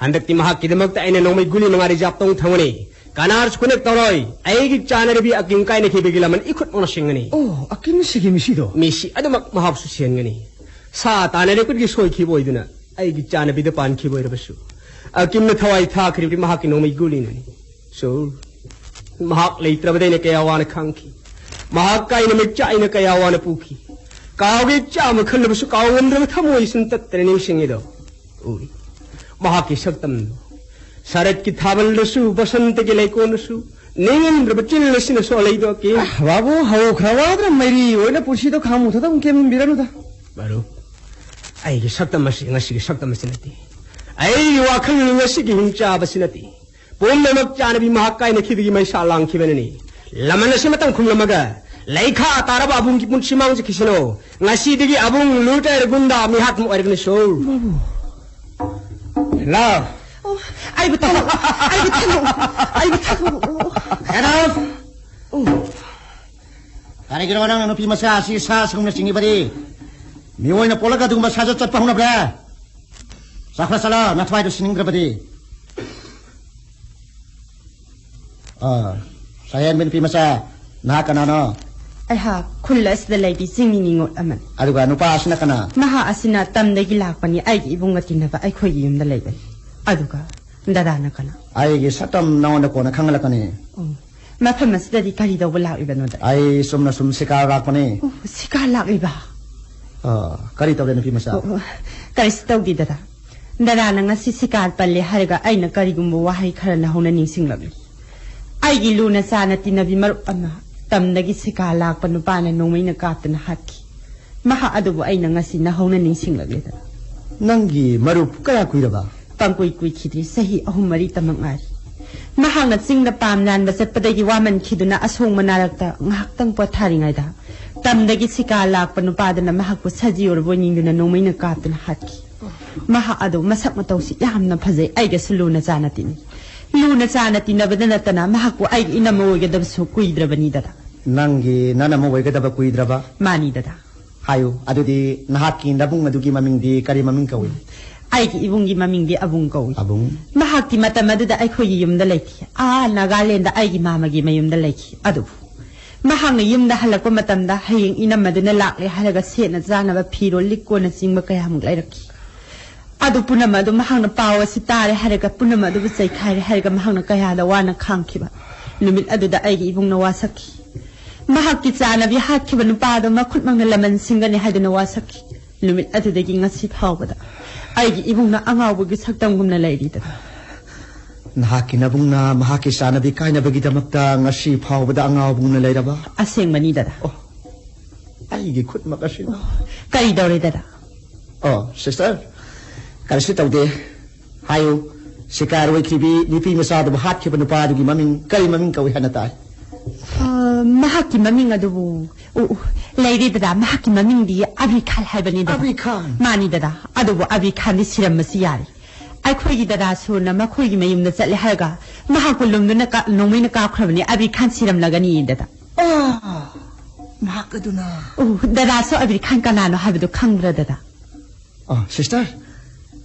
ꯍꯟꯗꯛꯇꯤ ꯃꯍꯥꯛꯀꯤꯗꯃꯛꯇ ꯑꯩꯅ ꯅꯣꯡꯃꯩ ꯒꯨꯂꯤ ꯃꯉꯥ ꯔꯤꯖꯥꯕ ꯇꯧ ꯊꯝꯒꯅꯤ꯫ ꯀꯅꯥꯁꯨ ꯀꯣꯅꯦꯛ ꯇꯧꯔꯣꯏ꯫ ꯑꯩꯒꯤ ꯆꯥꯅꯔꯕꯤ ꯑꯀꯤꯝ ꯀꯥꯏꯅꯈꯤꯕꯒꯤ ꯂꯃꯟ ꯏꯈꯨꯠꯃꯛꯅ ꯁꯤꯡꯒꯅꯤ꯫ ꯑꯣ, ꯑꯀꯤꯝ ꯁꯤꯒꯤ ꯃꯤꯁꯤꯗꯣ? ꯃꯤꯁꯤ ꯑꯗꯨꯃꯛ ꯃꯍꯥꯛꯁꯨ ꯁꯤꯍꯟꯒꯅꯤ꯫ ꯁꯥ ꯇꯥꯟꯅꯔꯦ ꯈꯨꯠꯀꯤ ꯁꯣꯏꯈꯤꯕ ꯑꯣꯏꯗꯨꯅ ꯑꯩꯒꯤ ꯆꯥꯅꯕꯤꯗ ꯄꯥꯟꯈꯤꯕ ꯑꯣꯏꯔꯕꯁꯨ, ꯑꯀꯤꯝꯅ ꯊꯋꯥꯏ ꯊꯥꯈ꯭ꯔꯤꯕꯗꯤ ꯃꯍꯥꯛꯀꯤ ꯅꯣꯡꯃꯩ ꯒꯨꯂꯤꯅꯅꯤ꯫ ꯁꯨꯔ, ꯃꯍꯥꯛ ꯂꯩꯇ꯭ꯔꯕꯗ ꯑꯩꯅ ꯀꯌꯥ ꯋꯥꯅ ꯈꯥꯡꯈꯤ꯫ ꯃꯍꯥꯛ ꯀꯥꯏꯅ ꯃꯩꯆꯥꯛ ꯑꯩꯅ ꯀꯌꯥ ꯋꯥꯅ ꯄꯨꯈꯤ꯫ ꯀꯥꯎꯒꯦ ꯆꯥꯝꯃ ꯈꯜꯂꯕꯁꯨ ꯀꯥꯎ ꯉꯝꯗ꯭ꯔꯕ ꯊꯃꯣꯏ ꯁꯨꯝ ꯇꯠꯇꯅ ꯅꯤꯡꯁꯤꯡꯉꯤꯗꯣ꯫ ꯎꯔꯤ꯫ ꯃꯍꯥꯛꯀꯤ ꯁꯛꯇꯝꯗꯣ꯫ ꯁꯔꯠꯀꯤ ꯊꯥꯕꯜꯗꯁꯨ, ꯕꯁꯟꯇꯒꯤ ꯂꯩꯀꯣꯜꯗꯁꯨ, ꯅꯤꯡꯉꯝꯗ꯭ꯔꯕ ꯆꯤꯜ ꯑꯁꯤꯅꯁꯨ ꯑꯂꯩꯗꯣꯛꯀꯤ꯫ ꯑꯥ, ꯕꯥꯕꯨ, ꯍꯧꯈ꯭ꯔꯕ ꯑꯗꯨꯅ ꯃꯩꯔꯤ ꯑꯣꯏꯅ ꯄꯨꯟꯁꯤꯗꯣ ꯈꯥꯃꯨꯊꯗ ꯑꯃꯨꯛ ꯀꯦꯝꯍꯟꯕꯤꯔꯅꯨꯗ꯫ ꯃꯔꯨꯞ, ꯑꯩꯒꯤ ꯁꯛꯇꯝ ꯑꯁꯤ ꯉꯁꯤꯒꯤ ꯁꯛꯇꯝ ꯑꯁꯤ ꯅꯠꯇꯦ꯫ ꯑꯩꯒꯤ ꯋꯥꯈꯜ ꯉꯁꯤꯒꯤ ꯍꯤꯡꯆꯥꯕꯁꯤ ꯅꯠꯇꯦ꯫ ꯄꯨꯝꯅꯃꯛ ꯆꯥꯅꯕꯤ ꯃꯍꯥꯛ ꯀꯥꯏꯅꯈꯤꯕꯒꯤ ꯃꯩꯁꯥ ꯂꯥꯡꯈꯤꯕꯅꯅꯤ꯫ ꯂꯃꯟ ꯑꯁꯤ ꯃꯇꯝ ꯈꯨꯝꯂꯝꯃꯒ ꯂꯩꯈꯥ ꯇꯥꯔꯕ ꯑꯕꯨꯡꯒꯤ ꯄꯨꯟꯁꯤ ꯃꯥꯡꯖꯈꯤꯁꯅꯨ꯫ ꯉꯁꯤꯗꯒꯤ ꯑꯕꯨꯡ ꯂꯨꯇꯔ ꯒꯨꯟꯗꯥ ꯃꯤꯍꯥꯠ ꯑꯃ ꯑꯣꯏꯔꯒꯅꯤ ꯁꯨ꯫ ꯂꯥꯎ꯫ ꯑꯣ, ꯑꯩꯕꯨ ꯊꯝꯃꯣ꯫ ꯑꯩꯕꯨ ꯊꯝꯃꯣ꯫ ꯑꯩꯕꯨ ꯊꯝꯃꯣ꯫ Get out! ꯀꯔꯤꯒꯤꯅꯣ ꯅꯪꯅ ꯅꯨꯄꯤ ꯃꯆꯥ ꯑꯁꯤ ꯁꯥ ꯁꯪꯅ ꯆꯤꯡꯉꯤꯕꯗꯤ? ꯃꯤꯑꯣꯏꯅ ꯄꯣꯛꯂꯒ ꯑꯗꯨꯒꯨꯝꯕ ꯁꯥꯖꯠ ꯆꯠꯄ ꯍꯧꯅꯕ꯭ꯔꯥ? ꯆꯠꯈ꯭ꯔ ꯆꯠꯂꯣ, ꯅꯊ꯭ꯋꯥꯏꯗꯨ ꯁꯤꯅꯤꯡꯗ꯭ꯔꯕꯗꯤ꯫ ꯑꯥ, ꯁꯥꯍꯦꯟꯕꯤ ꯅꯨꯄꯤ ꯃꯆꯥ, ꯅꯍꯥꯛ ꯀꯅꯥꯅꯣ? ꯑꯩꯍꯥꯛ ꯈꯨꯜ ꯑꯁꯤꯗ ꯂꯩꯕꯤ ꯆꯤꯡꯃꯤ ꯅꯤꯉꯣꯜ ꯑꯃꯅꯤ꯫ ꯑꯗꯨꯒ ꯅꯨꯄꯥ ꯑꯁꯤꯅ ꯀꯅꯥ? ꯃꯍꯥꯛ ꯑꯁꯤꯅ ꯇꯝꯗꯒꯤ ꯂꯥꯛꯄꯅꯤ, ꯑꯩꯒꯤ ꯏꯕꯨꯡꯒ ꯇꯤꯟꯅꯕ ꯑꯩꯈꯣꯏꯒꯤ ꯌꯨꯝꯗ ꯂꯩꯕꯅꯤ꯫ ꯑꯗꯨꯒ ꯗꯗꯥꯅ ꯀꯅꯥ? ꯑꯩꯒꯤ ꯁꯛꯇꯝ ꯅꯉꯣꯟꯗ ꯀꯣꯟꯅ ꯈꯪꯍꯜꯂꯛꯀꯅꯤ꯫ ꯑꯣ, ꯃꯐꯝ ꯑꯁꯤꯗꯗꯤ ꯀꯔꯤ ꯇꯧꯕ ꯂꯥꯛꯂꯤꯕꯅꯣꯗ? ꯑꯩ ꯆꯨꯝꯅ ꯁꯨꯝ ꯁꯤꯀꯥꯔ ꯂꯥꯛꯄꯅꯤ꯫ ꯑꯣ, ꯁꯤꯀꯥꯔ ꯂꯥꯛꯂꯤꯕ? ꯑꯥ, ꯀꯔꯤ ꯇꯧꯔꯦ ꯅꯨꯄꯤ ꯃꯆꯥ? ꯑꯣ, ꯑꯣ, ꯀꯔꯤꯁꯨ ꯇꯧꯗꯦ ꯗꯗꯥ꯫ ꯗꯗꯥꯅ ꯉꯁꯤ ꯁꯤꯀꯥꯔ ꯄꯜꯂꯦ ꯍꯥꯏꯔꯒ ꯑꯩꯅ ꯀꯔꯤꯒꯨꯝꯕ ꯋꯥꯍꯩ ꯈꯔ ꯅꯍꯧꯅ ꯅꯤꯡꯁꯤꯡꯂꯛꯂꯤ꯫ ꯑꯩꯒꯤ ꯂꯨꯅ ꯆꯥꯅ ꯇꯤꯟꯅꯕꯤ ꯃꯔꯨꯞ ꯑꯃ ꯇꯝꯗꯒꯤ ꯁꯤꯀꯥꯔ ꯂꯥꯛꯄ ꯅꯨꯄꯥꯅ ꯅꯣꯡꯃꯩꯅ ꯀꯥꯞꯇꯨꯅ ꯍꯥꯠꯈꯤ꯫ ꯃꯍꯥꯛ ꯑꯗꯨꯕꯨ ꯑꯩꯅ ꯉꯁꯤ ꯅꯍꯧꯅ ꯅꯤꯡꯁꯤꯡꯂꯛꯂꯦꯗꯅ꯫ ꯅꯪꯒꯤ ꯃꯔꯨꯞ ꯀꯌꯥ ꯀꯨꯏꯔꯕ? ꯄꯪꯀꯨꯏ ꯀꯨꯏꯈꯤꯗ꯭ꯔꯤ, ꯆꯍꯤ ꯑꯍꯨꯝ ꯃꯔꯤ ꯇꯃꯛ ꯉꯥꯏꯔꯤ꯫ ꯃꯍꯥꯛꯅ ꯆꯤꯡꯗ ꯄꯥꯝ ꯂꯥꯟꯕ ꯆꯠꯄꯗꯒꯤ ꯋꯥꯃꯟꯈꯤꯗꯨꯅ ꯑꯁꯣꯡꯕ ꯅꯥꯔꯛꯇ ꯉꯥꯏꯍꯥꯛꯇꯪ ꯄꯣꯊꯥꯔꯤꯉꯩꯗ ꯇꯝꯗꯒꯤ ꯁꯤꯀꯥꯔ ꯂꯥꯛꯄ ꯅꯨꯄꯥꯗꯨꯅ ꯃꯍꯥꯛꯄꯨ ꯁꯖꯤ ꯑꯣꯏꯔꯕꯣꯏ ꯅꯤꯡꯗꯨꯅ ꯅꯣꯡꯃꯩꯅ ꯀꯥꯞꯇꯨꯅ ꯍꯥꯠꯈꯤ꯫ ꯃꯍꯥꯛ ꯑꯗꯨ ꯃꯁꯛ ꯃꯇꯧꯁꯤ ꯌꯥꯝꯅ ꯐꯖꯩ, ꯑꯩꯒꯁꯨ ꯂꯨꯅ ꯆꯥꯅ ꯇꯤꯟꯅꯩ꯫ ꯂꯨꯅ ꯆꯥꯅ ꯇꯤꯟꯅꯕꯗ ꯅꯠꯇꯅ ꯃꯍꯥꯛꯄꯨ ꯑꯩꯒꯤ ꯏꯅꯝꯃ ꯑꯣꯏꯒꯗꯕꯁꯨ ꯀꯨꯏꯗ꯭ꯔꯕꯅꯤꯗꯅ꯫ ꯅꯪꯒꯤ ꯅꯅꯝꯃ ꯑꯣꯏꯒꯗꯕ ꯀꯨꯏꯗ꯭ꯔꯕ? ꯃꯥꯅꯤ ꯗꯗꯥ꯫ ꯍꯥꯏꯌꯨ, ꯑꯗꯨꯗꯤ ꯅꯍꯥꯛꯀꯤ ꯅꯕꯨꯡ ꯑꯗꯨꯒꯤ ꯃꯃꯤꯡꯗꯤ ꯀꯔꯤ ꯃꯃꯤꯡ ꯀꯧꯏ? ꯑꯩꯒꯤ ꯏꯕꯨꯡꯒꯤ ꯃꯃꯤꯡꯗꯤ ꯑꯕꯨꯡ ꯀꯧꯏ꯫ ꯑꯕꯨꯡ? ꯃꯍꯥꯛꯇꯤ ꯃꯇꯝ ꯑꯗꯨꯗ ꯑꯩꯈꯣꯏꯒꯤ ꯌꯨꯝꯗ ꯂꯩꯈꯤ꯫ ꯑꯥ ꯅꯥꯒꯥꯂꯦꯟꯗ ꯑꯩꯒꯤ ꯃꯥꯃꯒꯤ ꯃꯌꯨꯝꯗ ꯂꯩꯈꯤ꯫ ꯑꯗꯨꯕꯨ ꯃꯍꯥꯛꯅ ꯌꯨꯝꯗ ꯍꯜꯂꯛꯄ ꯃꯇꯝꯗ ꯍꯌꯦꯡ ꯏꯅꯝꯃꯗꯨꯅ ꯂꯥꯛꯂꯦ ꯍꯥꯏꯔꯒ ꯁꯦꯠꯅ ꯆꯥꯅꯕ ꯐꯤꯔꯣꯜ, ꯂꯤꯛꯀꯣꯟꯅꯆꯤꯡꯕ ꯀꯌꯥꯃꯨꯛ ꯂꯩꯔꯛꯈꯤ꯫ ꯑꯗꯨ ꯄꯨꯝꯅꯃꯛ ꯑꯗꯨ ꯃꯍꯥꯛꯅ ꯄꯥꯎ ꯑꯁꯤ ꯇꯥꯔꯦ ꯍꯥꯏꯔꯒ ꯄꯨꯝꯅꯃꯛ ꯑꯗꯨꯕꯨ ꯆꯩꯈꯥꯏꯔꯦ ꯍꯥꯏꯔꯒ ꯃꯍꯥꯛꯅ ꯀꯌꯥꯗ ꯋꯥꯅ ꯈꯥꯡꯈꯤꯕ꯫ ꯅꯨꯃꯤꯠ ꯑꯗꯨꯗ ꯑꯩꯒꯤ ꯏꯕꯨꯡꯅ ꯋꯥꯁꯛꯈꯤ꯫ ꯃꯍꯥꯛꯀꯤ ꯆꯥꯅꯕꯤ ꯍꯥꯠꯈꯤꯕ ꯅꯨꯄꯥ ꯑꯗꯨ ꯃꯈꯨꯠꯃꯛꯅ ꯂꯃꯟ ꯁꯤꯡꯒꯅꯤ ꯍꯥꯏꯗꯨꯅ ꯋꯥꯁꯛꯈꯤ꯫ ꯅꯨꯃꯤꯠ ꯑꯗꯨꯗꯒꯤ ꯉꯁꯤ ꯐꯥꯎꯕꯗ ꯑꯩꯒꯤ ꯏꯕꯨꯡꯅ ꯑꯉꯥꯎꯕꯒꯤ ꯁꯛꯇꯝꯒꯨꯝꯅ ꯂꯩꯔꯤꯗꯅ꯫ ꯅꯍꯥꯛꯀꯤ ꯅꯕꯨꯡꯅ ꯃꯍꯥꯛꯀꯤ ꯆꯥꯅꯕꯤ ꯀꯥꯏꯅꯕꯒꯤꯗꯃꯛꯇ ꯉꯁꯤ ꯐꯥꯎꯕꯗ ꯑꯉꯥꯎꯕꯒꯨꯝꯅ ꯂꯩꯔꯕ? ꯑꯁꯦꯡꯕꯅꯤ ꯗꯗꯥ꯫ ꯑꯣ, ꯑꯩꯒꯤ ꯈꯨꯠꯃꯛ ꯑꯁꯤꯅ꯫ ꯀꯔꯤ ꯇꯧꯔꯦ ꯗꯗꯥ? ꯑꯣ, ꯁꯤꯁꯇꯔ, ꯀꯔꯤꯁꯨ ꯇꯧꯗꯦ꯫ ꯍꯥꯏꯌꯨ, ꯁꯤꯀꯥꯔ ꯑꯣꯏꯈꯤꯕꯤ ꯅꯨꯄꯤ ꯃꯆꯥꯗꯨꯕꯨ ꯍꯥꯠꯈꯤꯕ ꯅꯨꯄꯥꯗꯨꯒꯤ ꯃꯃꯤꯡ ꯀꯔꯤ ꯃꯃꯤꯡ ꯀꯧꯏ ꯍꯥꯏꯅ ꯇꯥꯏ? ꯑ, ꯃꯍꯥꯛꯀꯤ ꯃꯃꯤꯡ ꯑꯗꯨꯕꯨ, ꯎ, ꯎ, ꯂꯩꯔꯦ ꯗꯗꯥ, ꯃꯍꯥꯛꯀꯤ ꯃꯃꯤꯡꯗꯤ ꯑꯕꯤ ꯈꯥꯟ ꯍꯥꯏꯕꯅꯤ ꯗꯗꯥ꯫ ꯑꯕꯤ ꯈꯥꯟ? ꯃꯥꯅꯤ ꯗꯗꯥ, ꯑꯗꯨꯕꯨ ꯑꯕꯤ ꯈꯥꯟꯗꯤ ꯁꯤꯔꯝꯕꯁꯨ ꯌꯥꯔꯤ꯫ ꯑꯩꯈꯣꯏꯒꯤ ꯗꯗꯥ ꯁꯨꯔꯅ ꯃꯈꯣꯏꯒꯤ ꯃꯌꯨꯝꯗ ꯆꯠꯂꯦ ꯍꯥꯏꯔꯒ ꯃꯍꯥꯛꯄꯨ ꯂꯨꯝꯗꯨꯅ ꯀꯥ-, ꯅꯣꯡꯃꯩꯅ ꯀꯥꯞꯈ꯭ꯔꯕꯅꯤ꯫ ꯑꯕꯤ ꯈꯥꯟ ꯁꯤꯔꯝꯂꯒꯅꯤ ꯗꯗꯥ꯫ ꯑꯥ, ꯃꯍꯥꯛ ꯑꯗꯨꯅ? ꯎ, ꯗꯗꯥꯁꯨ ꯑꯕꯤ ꯈꯥꯟ ꯀꯅꯥꯅꯣ ꯍꯥꯏꯕꯗꯨ ꯈꯪꯕ꯭ꯔꯥ ꯗꯗꯥ? ꯑ, ꯁꯤꯁꯇꯔ,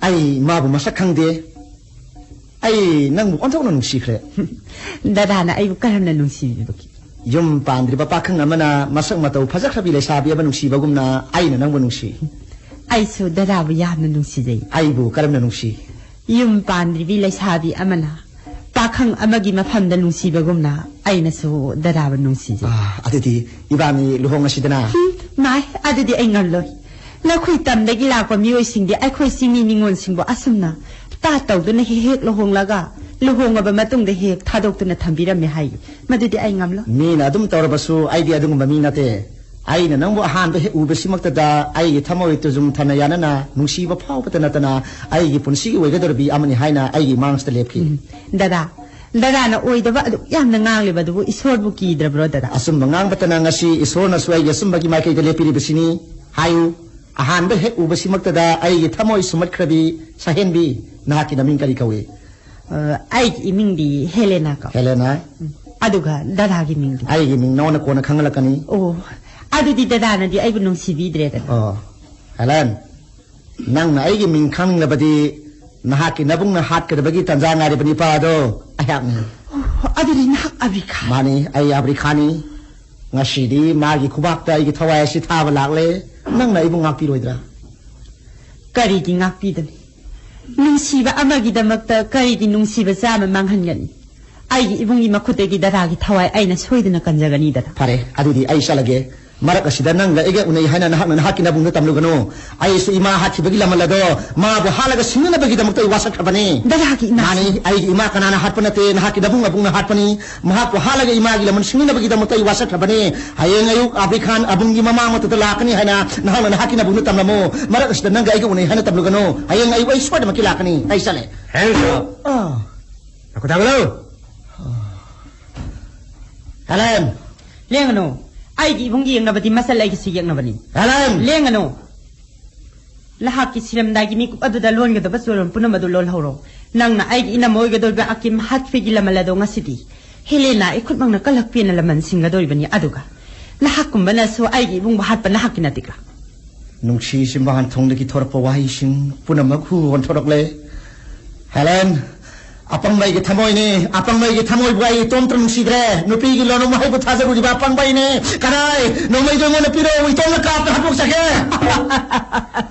ꯑꯩ ꯃꯥꯕꯨ ꯃꯁꯛ ꯈꯪꯗꯦ꯫ ꯑꯩ ꯅꯪꯕꯨ ꯑꯣꯟꯊꯣꯛꯅ ꯅꯨꯡꯁꯤꯈ꯭ꯔꯦ꯫ ꯗꯗꯥꯅ ꯑꯩꯕꯨ ꯀꯔꯝꯅ ꯅꯨꯡꯁꯤꯕꯤꯕꯒꯦ? ꯌꯨꯝ ꯄꯥꯟꯗ꯭ꯔꯤꯕ ꯄꯥꯈꯪ ꯑꯃꯅ ꯃꯁꯛ ꯃꯇꯧ ꯐꯖꯈ꯭ꯔꯕꯤ ꯂꯩꯁꯥꯕꯤ ꯑꯃ ꯅꯨꯡꯁꯤꯕꯒꯨꯝꯅ ꯑꯩꯅ ꯅꯪꯕꯨ ꯅꯨꯡꯁꯤ꯫ ꯑꯩꯁꯨ ꯗꯗꯥꯕꯨ ꯌꯥꯝꯅ ꯅꯨꯡꯁꯤꯖꯩ꯫ ꯑꯩꯕꯨ ꯀꯔꯝꯅ ꯅꯨꯡꯁꯤ? ꯌꯨꯝ ꯄꯥꯟꯗ꯭ꯔꯤꯕꯤ ꯂꯩꯁꯥꯕꯤ ꯑꯃꯅ ꯄꯥꯈꯪ ꯑꯃꯒꯤ ꯃꯐꯝꯗ ꯅꯨꯡꯁꯤꯕꯒꯨꯝꯅ ꯑꯩꯅꯁꯨ ꯗꯗꯥꯕꯨ ꯅꯨꯡꯁꯤꯖꯩ꯫ ꯑꯥ, ꯑꯗꯨꯗꯤ ꯏꯕꯥꯅꯤ ꯂꯨꯍꯣꯡꯉꯁꯤꯗꯅ꯫ ꯍꯨꯝ, ꯃꯥꯏ, ꯑꯗꯨꯗꯤ ꯑꯩ ꯉꯝꯂꯣꯏ꯫ ꯅꯈꯣꯏ ꯇꯝꯗꯒꯤ ꯂꯥꯛꯄ ꯃꯤꯑꯣꯏꯁꯤꯡꯗꯤ ꯑꯩꯈꯣꯏ ꯆꯤꯡꯃꯤ ꯅꯤꯉꯣꯜꯁꯤꯡꯕꯨ ꯑꯁꯨꯝꯅ ꯇꯥꯠ ꯇꯧꯗꯨꯅ ꯍꯦꯛ ꯍꯦꯛ ꯂꯨꯍꯣꯡꯂꯒ ꯂꯨꯍꯣꯡꯉꯕ ꯃꯇꯨꯡꯗ ꯍꯦꯛ ꯊꯥꯗꯣꯛꯇꯨꯅ ꯊꯝꯕꯤꯔꯝꯃꯤ ꯍꯥꯏ꯫ ꯃꯗꯨꯗꯤ ꯑꯩ ꯉꯝꯂꯣꯏ꯫ ꯃꯤꯅ ꯑꯗꯨꯝ ꯇꯧꯔꯕꯁꯨ ꯑꯩꯗꯤ ꯑꯗꯨꯒꯨꯝꯕ ꯃꯤ ꯅꯠꯇꯦ꯫ ꯑꯩꯅ ꯅꯪꯕꯨ ꯑꯍꯥꯟꯕ ꯍꯦꯛ ꯎꯕꯁꯤꯃꯛꯇꯗ ꯑꯩꯒꯤ ꯊꯃꯣꯏ ꯇꯨꯖꯨꯡ ꯊꯅ ꯌꯥꯅꯅ ꯅꯨꯡꯁꯤꯕ ꯐꯥꯎꯕꯇ ꯅꯠꯇꯅ ꯑꯩꯒꯤ ꯄꯨꯟꯁꯤꯒꯤ ꯑꯣꯏꯒꯗꯧꯔꯕꯤ ꯑꯃꯅꯤ ꯍꯥꯏꯅ ꯑꯩꯒꯤ ꯃꯥꯡꯁꯤꯗ ꯂꯦꯞꯈꯤ꯫ ꯎꯝ, ꯗꯗꯥ, ꯗꯗꯥꯅ ꯑꯣꯏꯗꯕ ꯑꯗꯨꯛ ꯌꯥꯝꯅ ꯉꯥꯡꯂꯤꯕ ꯑꯗꯨꯕꯨ ꯏꯁꯣꯔꯕꯨ ꯀꯤꯗ꯭ꯔꯕ꯭ꯔꯣ ꯗꯗꯥ? ꯑꯆꯨꯝꯕ ꯉꯥꯡꯕꯇꯅ ꯉꯁꯤ ꯏꯁꯣꯔꯅꯁꯨ ꯑꯩꯒꯤ ꯑꯆꯨꯝꯕꯒꯤ ꯃꯥꯏꯀꯩꯗ ꯂꯦꯞꯄꯤꯔꯤꯕꯁꯤꯅꯤ꯫ ꯍꯥꯏꯌꯨ, ꯑꯍꯥꯟꯕ ꯍꯦꯛ ꯎꯕꯁꯤꯃꯛꯇꯗ ꯑꯩꯒꯤ ꯊꯃꯣꯏ ꯁꯨꯝꯍꯠꯈ꯭ꯔꯕꯤ ꯁꯍꯦꯟꯕꯤ, ꯅꯍꯥꯛꯀꯤ ꯅꯃꯤꯡ ꯀꯔꯤ ꯀꯧꯏ? ꯑ, ꯑꯩꯒꯤ ꯏꯃꯤꯡꯗꯤ ꯍꯦꯂꯦꯅꯥ ꯀꯧꯏ꯫ ꯍꯦꯂꯦꯅꯥ? ꯎꯝ, ꯑꯗꯨꯒ ꯗꯗꯥꯒꯤ ꯃꯤꯡꯗꯤ? ꯑꯩꯒꯤ ꯃꯤꯡ ꯅꯉꯣꯟꯗ ꯀꯣꯟꯅ ꯈꯪꯍꯜꯂꯛꯀꯅꯤ꯫ ꯑꯣ, ꯑꯗꯨꯗꯤ ꯗꯗꯥꯅꯗꯤ ꯑꯩꯕꯨ ꯅꯨꯡꯁꯤꯕꯤꯗ꯭ꯔꯦꯗꯅ꯫ ꯑꯣ, ꯍꯦꯂꯦꯟ, ꯅꯪꯅ ꯑꯩꯒꯤ ꯃꯤꯡ ꯈꯪꯅꯤꯡꯂꯕꯗꯤ ꯅꯍꯥꯛꯀꯤ ꯅꯕꯨꯡꯅ ꯍꯥꯠꯀꯗꯕꯒꯤ ꯇꯥꯟꯖꯥ ꯉꯥꯏꯔꯤꯕ ꯅꯤꯄꯥ ꯑꯗꯣ ꯑꯩꯍꯥꯛꯅꯤ꯫ ꯑꯣ, ꯑꯗꯨꯗꯤ ꯅꯍꯥꯛ ꯑꯕ꯭ꯔꯤ ꯈꯥꯟ꯫ ꯃꯥꯅꯤ, ꯑꯩ ꯑꯕ꯭ꯔꯤ ꯈꯥꯟꯅꯤ꯫ ꯉꯁꯤꯗꯤ ꯃꯥꯒꯤ ꯈꯨꯕꯥꯛꯇ ꯑꯩꯒꯤ ꯊꯋꯥꯏ ꯑꯁꯤ ꯊꯥꯕ ꯂꯥꯛꯂꯦ꯫ ꯅꯪꯅ ꯑꯩꯕꯨ ꯉꯥꯛꯄꯤꯔꯣꯏꯗ꯭ꯔꯥ? ꯀꯔꯤꯒꯤ ꯉꯥꯛꯄꯤꯗꯅꯤ? ꯅꯨꯡꯁꯤꯕ ꯑꯃꯒꯤꯗꯃꯛꯇ ꯀꯔꯤꯒꯤ ꯅꯨꯡꯁꯤꯕ ꯆꯥꯝꯃ ꯃꯥꯡꯍꯟꯒꯅꯤ? ꯑꯩꯒꯤ ꯏꯕꯨꯡꯒꯤ ꯃꯈꯨꯠꯇꯒꯤ ꯗꯗꯥꯒꯤ ꯊꯋꯥꯏ ꯑꯩꯅ ꯁꯣꯏꯗꯅ ꯀꯟꯖꯒꯅꯤ ꯗꯗꯥ꯫ ꯐꯔꯦ, ꯑꯗꯨꯗꯤ ꯑꯩ ꯆꯠꯂꯒꯦ꯫ ꯃꯔꯛ ꯑꯁꯤꯗ ꯅꯪꯒ ꯑꯩꯒ ꯎꯅꯩ ꯍꯥꯏꯅ ꯅꯍꯥꯛꯅ ꯅꯍꯥꯛꯀꯤ ꯅꯕꯨꯡꯗ ꯇꯝꯂꯨꯒꯅꯨ꯫ ꯑꯩꯁꯨ ꯏꯃꯥ ꯍꯥꯠꯈꯤꯕꯒꯤ ꯂꯃꯟ ꯑꯗꯣ ꯃꯥꯕꯨ ꯍꯥꯠꯂꯒ ꯁꯤꯡꯅꯅꯕꯒꯤꯗꯃꯛꯇ ꯑꯩ ꯋꯥꯁꯛꯈ꯭ꯔꯕꯅꯤ꯫ ꯗꯗꯥꯒꯤ ꯏꯃꯥ? ꯃꯥꯅꯤ, ꯑꯩꯒꯤ ꯏꯃꯥ ꯀꯅꯥꯅ ꯍꯥꯠꯄ ꯅꯠꯇꯦ, ꯅꯍꯥꯛꯀꯤ ꯅꯕꯨꯡ ꯑꯕꯨꯡꯅ ꯍꯥꯠꯄꯅꯤ꯫ ꯃꯍꯥꯛꯄꯨ ꯍꯥꯠꯂꯒ ꯏꯃꯥꯒꯤ ꯂꯃꯟ ꯁꯤꯡꯅꯅꯕꯒꯤꯗꯃꯛꯇ ꯑꯩ ꯋꯥꯁꯛꯈ꯭ꯔꯕꯅꯤ꯫ ꯍꯌꯦꯡ ꯑꯌꯨꯛ ꯑꯕ꯭ꯔꯤ ꯈꯥꯟ ꯑꯕꯨꯡꯒꯤ ꯃꯃꯥꯡ ꯃꯛꯇꯗ ꯂꯥꯛꯀꯅꯤ ꯍꯥꯏꯅ ꯅꯍꯥꯛꯅ ꯅꯍꯥꯛꯀꯤ ꯅꯕꯨꯡꯗ ꯇꯝꯂꯝꯃꯨ꯫ ꯃꯔꯛ ꯑꯁꯤꯗ ꯅꯪꯒ ꯑꯩꯒ ꯎꯅꯩ ꯍꯥꯏꯅ ꯇꯝꯂꯨꯒꯅꯨ꯫ ꯍꯌꯦꯡ ꯑꯌꯨꯛ ꯑꯩ ꯁꯣꯏꯗꯅꯃꯛꯀꯤ ꯂꯥꯛꯀꯅꯤ꯫ ꯑꯩ ꯆꯠꯂꯦ꯫ Hands up! ꯑꯥ꯫ ꯅꯈꯨꯠ ꯊꯥꯡꯒꯠꯂꯨ꯫ ꯍꯦꯂꯦꯟ! ꯂꯦꯡꯒꯅꯨ꯫ ꯑꯩꯒꯤ ꯏꯕꯨꯡ ꯌꯦꯡꯅꯕꯗꯤ ꯃꯆꯜ ꯑꯩꯒꯤꯁꯨ ꯌꯦꯛꯅꯕꯅꯤ꯫ ꯍꯦꯂꯦꯟ! ꯂꯦꯡꯒꯅꯨ꯫ ꯅꯍꯥꯛꯀꯤ ꯁꯤꯔꯝꯗꯥꯏꯒꯤ ꯃꯤꯀꯨꯞ ꯑꯗꯨꯗ ꯂꯣꯟꯒꯗꯕ ꯆꯣꯏꯔꯣꯟ ꯄꯨꯝꯅꯃꯛ ꯑꯗꯨ ꯂꯣꯜꯍꯧꯔꯣ꯫ ꯅꯪꯅ ꯑꯩꯒꯤ ꯏꯅꯝꯃ ꯑꯣꯏꯒꯗꯧꯔꯤꯕ ꯑꯀꯤꯝ ꯍꯥꯠꯈꯤꯕꯒꯤ ꯂꯃꯜ ꯑꯗꯣ ꯉꯁꯤꯗꯤ ꯍꯦꯂꯦꯅꯥ ꯏꯈꯨꯠꯃꯛꯅ ꯀꯜꯂꯛꯄꯤꯅ ꯂꯃꯟ ꯁꯤꯡꯒꯗꯧꯔꯤꯕꯅꯤ꯫ ꯑꯗꯨꯒ ꯅꯍꯥꯛꯀꯨꯝꯕꯅꯁꯨ ꯑꯩꯒꯤ ꯏꯕꯨꯡꯕꯨ ꯍꯥꯠꯄ ꯅꯍꯥꯛꯀꯤ ꯅꯠꯇꯦꯀ? ꯅꯨꯡꯁꯤ ꯆꯤꯝꯕꯥꯟ ꯊꯣꯡꯗꯒꯤ ꯊꯣꯔꯛꯄ ꯋꯥꯍꯩꯁꯤꯡ ꯄꯨꯝꯅꯃꯛ ꯍꯨ ꯑꯣꯟꯊꯣꯔꯛꯂꯦ꯫ ꯍꯦꯂꯦꯟ, ꯑꯄꯪꯕ ꯑꯩꯒꯤ ꯊꯃꯣꯏꯅꯤ, ꯑꯄꯪꯕ ꯑꯩꯒꯤ ꯊꯃꯣꯏꯕꯨ ꯑꯩ ꯏꯇꯣꯝꯇ ꯅꯨꯡꯁꯤꯗ꯭ꯔꯦ꯫ ꯅꯨꯄꯤꯒꯤ ꯂꯣꯟꯅꯨꯡ ꯋꯥꯍꯩꯕꯨ ꯊꯥꯖꯔꯨꯔꯤꯕ ꯑꯄꯪꯕ ꯑꯩꯅꯦ꯫ ꯀꯗꯥꯏ? ꯅꯣꯡꯃꯩꯗꯣ ꯑꯩꯉꯣꯟꯗ ꯄꯤꯔꯛꯎ, ꯏꯇꯣꯝꯇ ꯀꯥꯞꯇ ꯍꯥꯠꯇꯣꯛꯆꯒꯦ꯫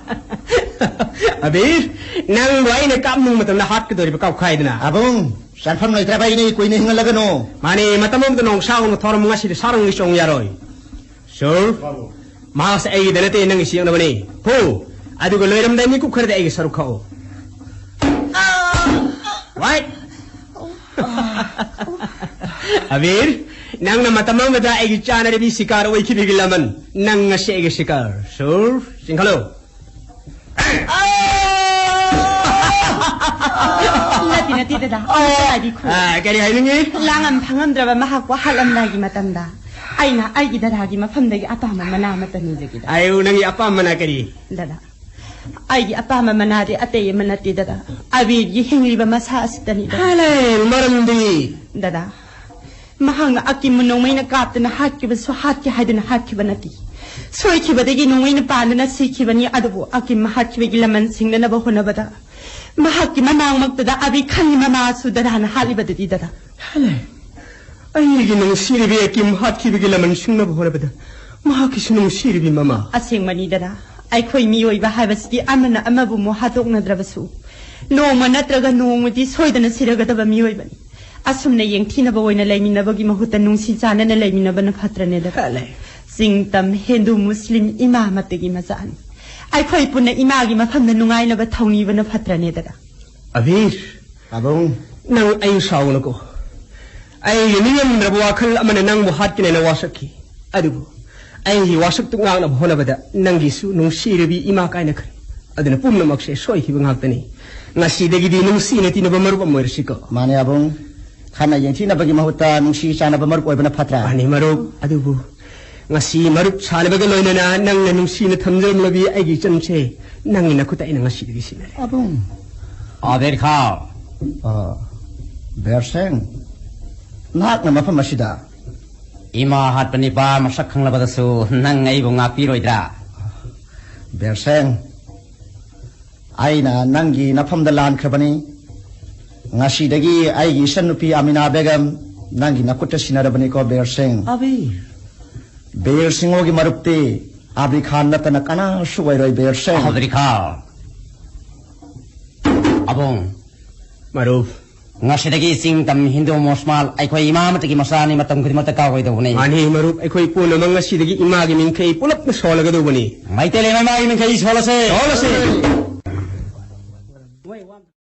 ꯑꯕꯤꯔ, ꯅꯪꯕꯨ ꯑꯩꯅ ꯀꯥꯞꯅꯤꯡꯕ ꯃꯇꯝꯗ ꯍꯥꯠꯀꯗꯧꯔꯤꯕ ꯀꯥꯞꯈꯥꯏꯗꯅ꯫ ꯑꯕꯨꯡ, ꯆꯪꯐꯝ ꯂꯩꯇ꯭ꯔꯕ ꯑꯩꯅꯦ, ꯀꯨꯏꯅ ꯍꯤꯡꯍꯜꯂꯒꯅꯨ꯫ ꯃꯥꯅꯦ, ꯃꯇꯝ ꯑꯃꯗ ꯅꯣꯡꯁꯥꯒꯨꯝꯅ ꯊꯧꯔꯝ ꯉꯁꯤꯗꯤ ꯁꯥꯔꯣꯡꯒꯤ ꯆꯣꯡ ꯌꯥꯔꯣꯏ꯫ ꯁꯨꯔ, ꯃꯍꯥꯛꯁꯦ ꯑꯩꯒꯤꯗ ꯅꯠꯇꯦ, ꯅꯪꯒꯤ ꯁꯤꯡꯅꯕꯅꯤ꯫ ꯍꯨ! ꯑꯗꯨꯒ ꯂꯣꯏꯔꯝꯗꯥꯏ ꯃꯤꯀꯨꯞ ꯈꯔꯗꯤ ꯑꯩꯒꯤ ꯁꯔꯨꯛ ꯈꯛꯎ꯫ ꯋꯥꯏ! ꯑꯕꯤꯔ, ꯅꯪꯅ ꯃꯇꯝ ꯑꯃꯗ ꯑꯩꯒꯤ ꯆꯥꯅꯔꯤꯕꯤ ꯁꯤꯀꯥꯔ ꯑꯣꯏꯈꯤꯕꯒꯤ ꯂꯃꯟ, ꯅꯪ ꯉꯁꯤ ꯑꯩꯒꯤ ꯁꯤꯀꯥꯔ꯫ ꯁꯨꯔ, ꯆꯤꯡꯈꯠꯂꯨ꯫ ꯅꯠꯇꯦ, ꯅꯠꯇꯦ, ꯗꯗꯥ꯫ ꯑꯣ꯫ ꯀꯔꯤ ꯈꯨ- ꯑꯥ, ꯀꯔꯤ ꯍꯥꯏꯅꯤꯡꯉꯤ? ꯂꯥꯡꯉꯝ ꯐꯪꯉꯝꯗ꯭ꯔꯕ ꯃꯍꯥꯛꯄꯨ ꯍꯥꯠꯂꯝꯗꯥꯏꯒꯤ ꯃꯇꯝꯗ ꯑꯩꯅ ꯑꯩꯒꯤ ꯗꯗꯥꯒꯤ ꯃꯐꯝꯗꯒꯤ ꯑꯄꯥꯝꯕ ꯃꯅꯥ ꯑꯃꯠꯇ ꯅꯤꯖꯒꯦ, ꯗꯗꯥ꯫ ꯑꯩꯌꯨ, ꯅꯪꯒꯤ ꯑꯄꯥꯝꯕꯅ ꯀꯔꯤ? ꯗꯗꯥ, ꯑꯩꯒꯤ ꯑꯄꯥꯝꯕ ꯃꯅꯥꯗꯤ ꯑꯇꯩ ꯑꯃ ꯅꯠꯇꯦ, ꯗꯗꯥ꯫ ꯑꯕꯤꯔꯒꯤ ꯍꯤꯡꯂꯤꯕ ꯃꯁꯥ ꯑꯁꯤꯗꯅꯤ, ꯗꯗꯥ꯫ ꯍꯦꯂꯦꯟ, ꯃꯔꯝꯗꯤ? ꯗꯗꯥ, ꯃꯍꯥꯛꯅ ꯑꯀꯤꯝꯕꯨ ꯅꯣꯡꯃꯩꯅ ꯀꯥꯞꯇꯨꯅ ꯍꯥꯠꯈꯤꯕꯁꯨ ꯍꯥꯠꯀꯦ ꯍꯥꯏꯗꯨꯅ ꯍꯥꯠꯈꯤꯕ ꯅꯠꯇꯦ꯫ ꯁꯣꯏꯈꯤꯕꯗꯒꯤ ꯅꯣꯡꯃꯩꯅ ꯄꯥꯟꯗꯨꯅ ꯁꯤꯈꯤꯕꯅꯤ꯫ ꯑꯗꯨꯕꯨ ꯑꯀꯤꯝ ꯍꯥꯠꯈꯤꯕꯒꯤ ꯂꯃꯟ ꯁꯤꯡꯅꯅꯕ ꯍꯣꯠꯅꯕꯗ ꯃꯍꯥꯛꯀꯤ ꯃꯅꯥꯛꯃꯛꯇꯗ ꯑꯕꯤ ꯈꯥꯟꯒꯤ ꯃꯃꯥꯁꯨ ꯗꯗꯥꯅ ꯍꯥꯠꯂꯤꯕꯗꯨꯗꯤ, ꯗꯗꯥ꯫ ꯍꯦꯂꯦꯟ, ꯑꯩꯒꯤ ꯅꯨꯡꯁꯤꯔꯤꯕꯤ ꯑꯀꯤꯝ ꯍꯥꯠꯈꯤꯕꯒꯤ ꯂꯃꯟ ꯁꯤꯡꯅꯕ ꯍꯣꯠꯅꯕꯗ ꯃꯍꯥꯛꯀꯤꯁꯨ ꯅꯨꯡꯁꯤꯔꯤꯕꯤ ꯃꯃꯥ꯫ ꯑꯁꯦꯡꯕꯅꯤ, ꯗꯗꯥ꯫ ꯑꯩꯈꯣꯏ ꯃꯤꯑꯣꯏꯕ ꯍꯥꯏꯕꯁꯤꯗꯤ ꯑꯃꯅ ꯑꯃꯕꯨ ꯑꯃꯨꯛ ꯍꯥꯠꯇꯣꯛꯅꯗ꯭ꯔꯕꯁꯨ ꯅꯣꯡꯃ ꯅꯠꯇ꯭ꯔꯒ ꯅꯣꯡꯃꯗꯤ ꯁꯣꯏꯗꯅ ꯁꯤꯔꯒꯗꯕ ꯃꯤꯑꯣꯏꯕꯅꯤ꯫ ꯑꯁꯨꯝꯅ ꯌꯦꯡꯊꯤꯅꯕ ꯑꯣꯏꯅ ꯂꯩꯃꯤꯟꯅꯕꯒꯤ ꯃꯍꯨꯠꯇ ꯅꯨꯡꯁꯤ ꯆꯥꯟꯅꯅ ꯂꯩꯃꯤꯟꯅꯕꯅ ꯐꯠꯇ꯭ꯔꯅꯦ, ꯗꯗꯥ? ꯐꯠꯂꯦ꯫ ꯆꯤꯡ ꯇꯝ, ꯍꯤꯟꯗꯨ, ꯃꯨꯁꯂꯤꯝ, ꯏꯃꯥ ꯑꯃꯠꯇꯒꯤ ꯃꯆꯥꯅꯤ꯫ ꯑꯩꯈꯣꯏ ꯄꯨꯟꯅ ꯏꯃꯥꯒꯤ ꯃꯐꯝꯗ ꯅꯨꯡꯉꯥꯏꯅꯕ ꯊꯧꯅꯤꯕꯅ ꯐꯠꯇ꯭ꯔꯅꯦ, ꯗꯗꯥ? ꯑꯕꯤꯔ! ꯑꯕꯨꯡ! ꯅꯪ ꯑꯩ ꯁꯥꯎꯅꯨꯀꯣ꯫ ꯑꯩꯒꯤ ꯅꯤꯡꯉꯝꯗ꯭ꯔꯕ ꯋꯥꯈꯜ ꯑꯃꯅ ꯅꯪꯕꯨ ꯍꯥꯠꯀꯅꯦꯅ ꯋꯥꯁꯛꯈꯤ꯫ ꯑꯗꯨꯕꯨ ꯑꯩꯒꯤ ꯋꯥꯁꯛꯇꯨ ꯉꯥꯛꯅꯕ ꯍꯣꯠꯅꯕꯗ ꯅꯪꯒꯤꯁꯨ ꯅꯨꯡꯁꯤꯔꯕꯤ ꯏꯃꯥ ꯀꯥꯏꯅꯈ꯭ꯔꯦ꯫ ꯑꯗꯨꯅ ꯄꯨꯝꯅꯃꯛꯁꯦ ꯁꯣꯏꯈꯤꯕ ꯉꯥꯛꯇꯅꯤ꯫ ꯉꯁꯤꯗꯒꯤꯗꯤ ꯅꯨꯡꯁꯤꯅ ꯇꯤꯟꯅꯕ ꯃꯔꯨꯞ ꯑꯃ ꯑꯣꯏꯔꯁꯤꯀꯣ꯫ ꯃꯥꯅꯦ, ꯑꯕꯨꯡ꯫ ꯈꯠꯅ ꯌꯦꯡꯊꯤꯅꯕꯒꯤ ꯃꯍꯨꯠꯇ ꯅꯨꯡꯁꯤ ꯆꯥꯟꯅꯕ ꯃꯔꯨꯞ ꯑꯣꯏꯕꯅ ꯐꯠꯇ꯭ꯔꯥ? ꯃꯥꯅꯤ ꯃꯔꯨꯞ, ꯑꯗꯨꯕꯨ ꯉꯁꯤ ꯃꯔꯨꯞ ꯁꯥꯟꯅꯕꯒ ꯂꯣꯏꯅꯅ ꯅꯪꯅ ꯅꯨꯡꯁꯤꯅ ꯊꯝꯖꯔꯝꯂꯕꯤ ꯑꯩꯒꯤ ꯏꯆꯟꯁꯦ ꯅꯪꯒꯤ ꯅꯈꯨꯠꯇ ꯑꯩꯅ ꯉꯁꯤꯗꯒꯤ ꯁꯤꯟꯅꯔꯦ꯫ ꯑꯕꯨꯡ꯫ ꯑꯕꯦꯔ ꯈꯥꯎ꯫ ꯑ, ꯕꯦꯔꯁꯦꯡ, ꯅꯍꯥꯛꯅ ꯃꯐꯝ ꯑꯁꯤꯗ? ꯏꯃꯥ ꯍꯥꯠꯄ ꯅꯤꯄꯥ ꯃꯁꯛ ꯈꯪꯂꯕꯗꯁꯨ ꯅꯪ ꯑꯩꯕꯨ ꯉꯥꯛꯄꯤꯔꯣꯏꯗ꯭ꯔꯥ? ꯕꯦꯔꯁꯦꯡ, ꯑꯩꯅ ꯅꯪꯒꯤ ꯅꯐꯝꯗ ꯂꯥꯟꯈ꯭ꯔꯕꯅꯤ꯫ ꯉꯁꯤꯗꯒꯤ ꯑꯩꯒꯤ ꯏꯆꯟꯅꯨꯄꯤ ꯑꯃꯤꯅꯥ ꯕꯦꯒꯝ ꯅꯪꯒꯤ ꯅꯈꯨꯠꯇ ꯁꯤꯟꯅꯔꯕꯅꯤꯀꯣ, ꯕꯦꯔꯁꯦꯡ꯫ ꯑꯕꯤ꯫ ꯕꯦꯔꯁꯤꯡꯍꯣꯒꯤ ꯃꯔꯨꯞꯇꯤ ꯑꯕꯤ ꯈꯥꯟ ꯅꯠꯇꯅ ꯀꯅꯥꯁꯨ ꯑꯣꯏꯔꯣꯏ, ꯕꯦꯔꯁꯦꯡ꯫ ꯑꯕꯤ ꯈꯥꯟ꯫ ꯑꯕꯨꯡ꯫ ꯃꯔꯨꯞ꯫ ꯉꯁꯤꯗꯒꯤ ꯆꯤꯡ ꯇꯝ ꯍꯤꯟꯗꯨ ꯃꯨꯁꯃꯥꯜ ꯑꯩꯈꯣꯏ ꯏꯃꯥ ꯑꯃꯠꯇꯒꯤ ꯃꯆꯥꯅꯤ, ꯃꯇꯝ ꯈꯨꯗꯤꯡꯃꯛꯇ ꯀꯥꯎꯔꯣꯏꯗꯧꯕꯅꯤ꯫ ꯃꯥꯅꯤ ꯃꯔꯨꯞ, ꯑꯩꯈꯣꯏ ꯄꯨꯝꯅꯃꯛ ꯉꯁꯤꯗꯒꯤ ꯏꯃꯥꯒꯤ ꯃꯤꯡꯈꯩ ꯄꯨꯂꯞꯅ ꯁꯣꯜꯂꯒꯗꯧꯕꯅꯤ꯫ ꯃꯩꯇꯩ ꯂꯩꯃ ꯏꯃꯥꯒꯤ ꯃꯤꯡꯈꯩ ꯁꯣꯜꯂꯁꯦ꯫ ꯁꯣꯜꯂꯁꯦ꯫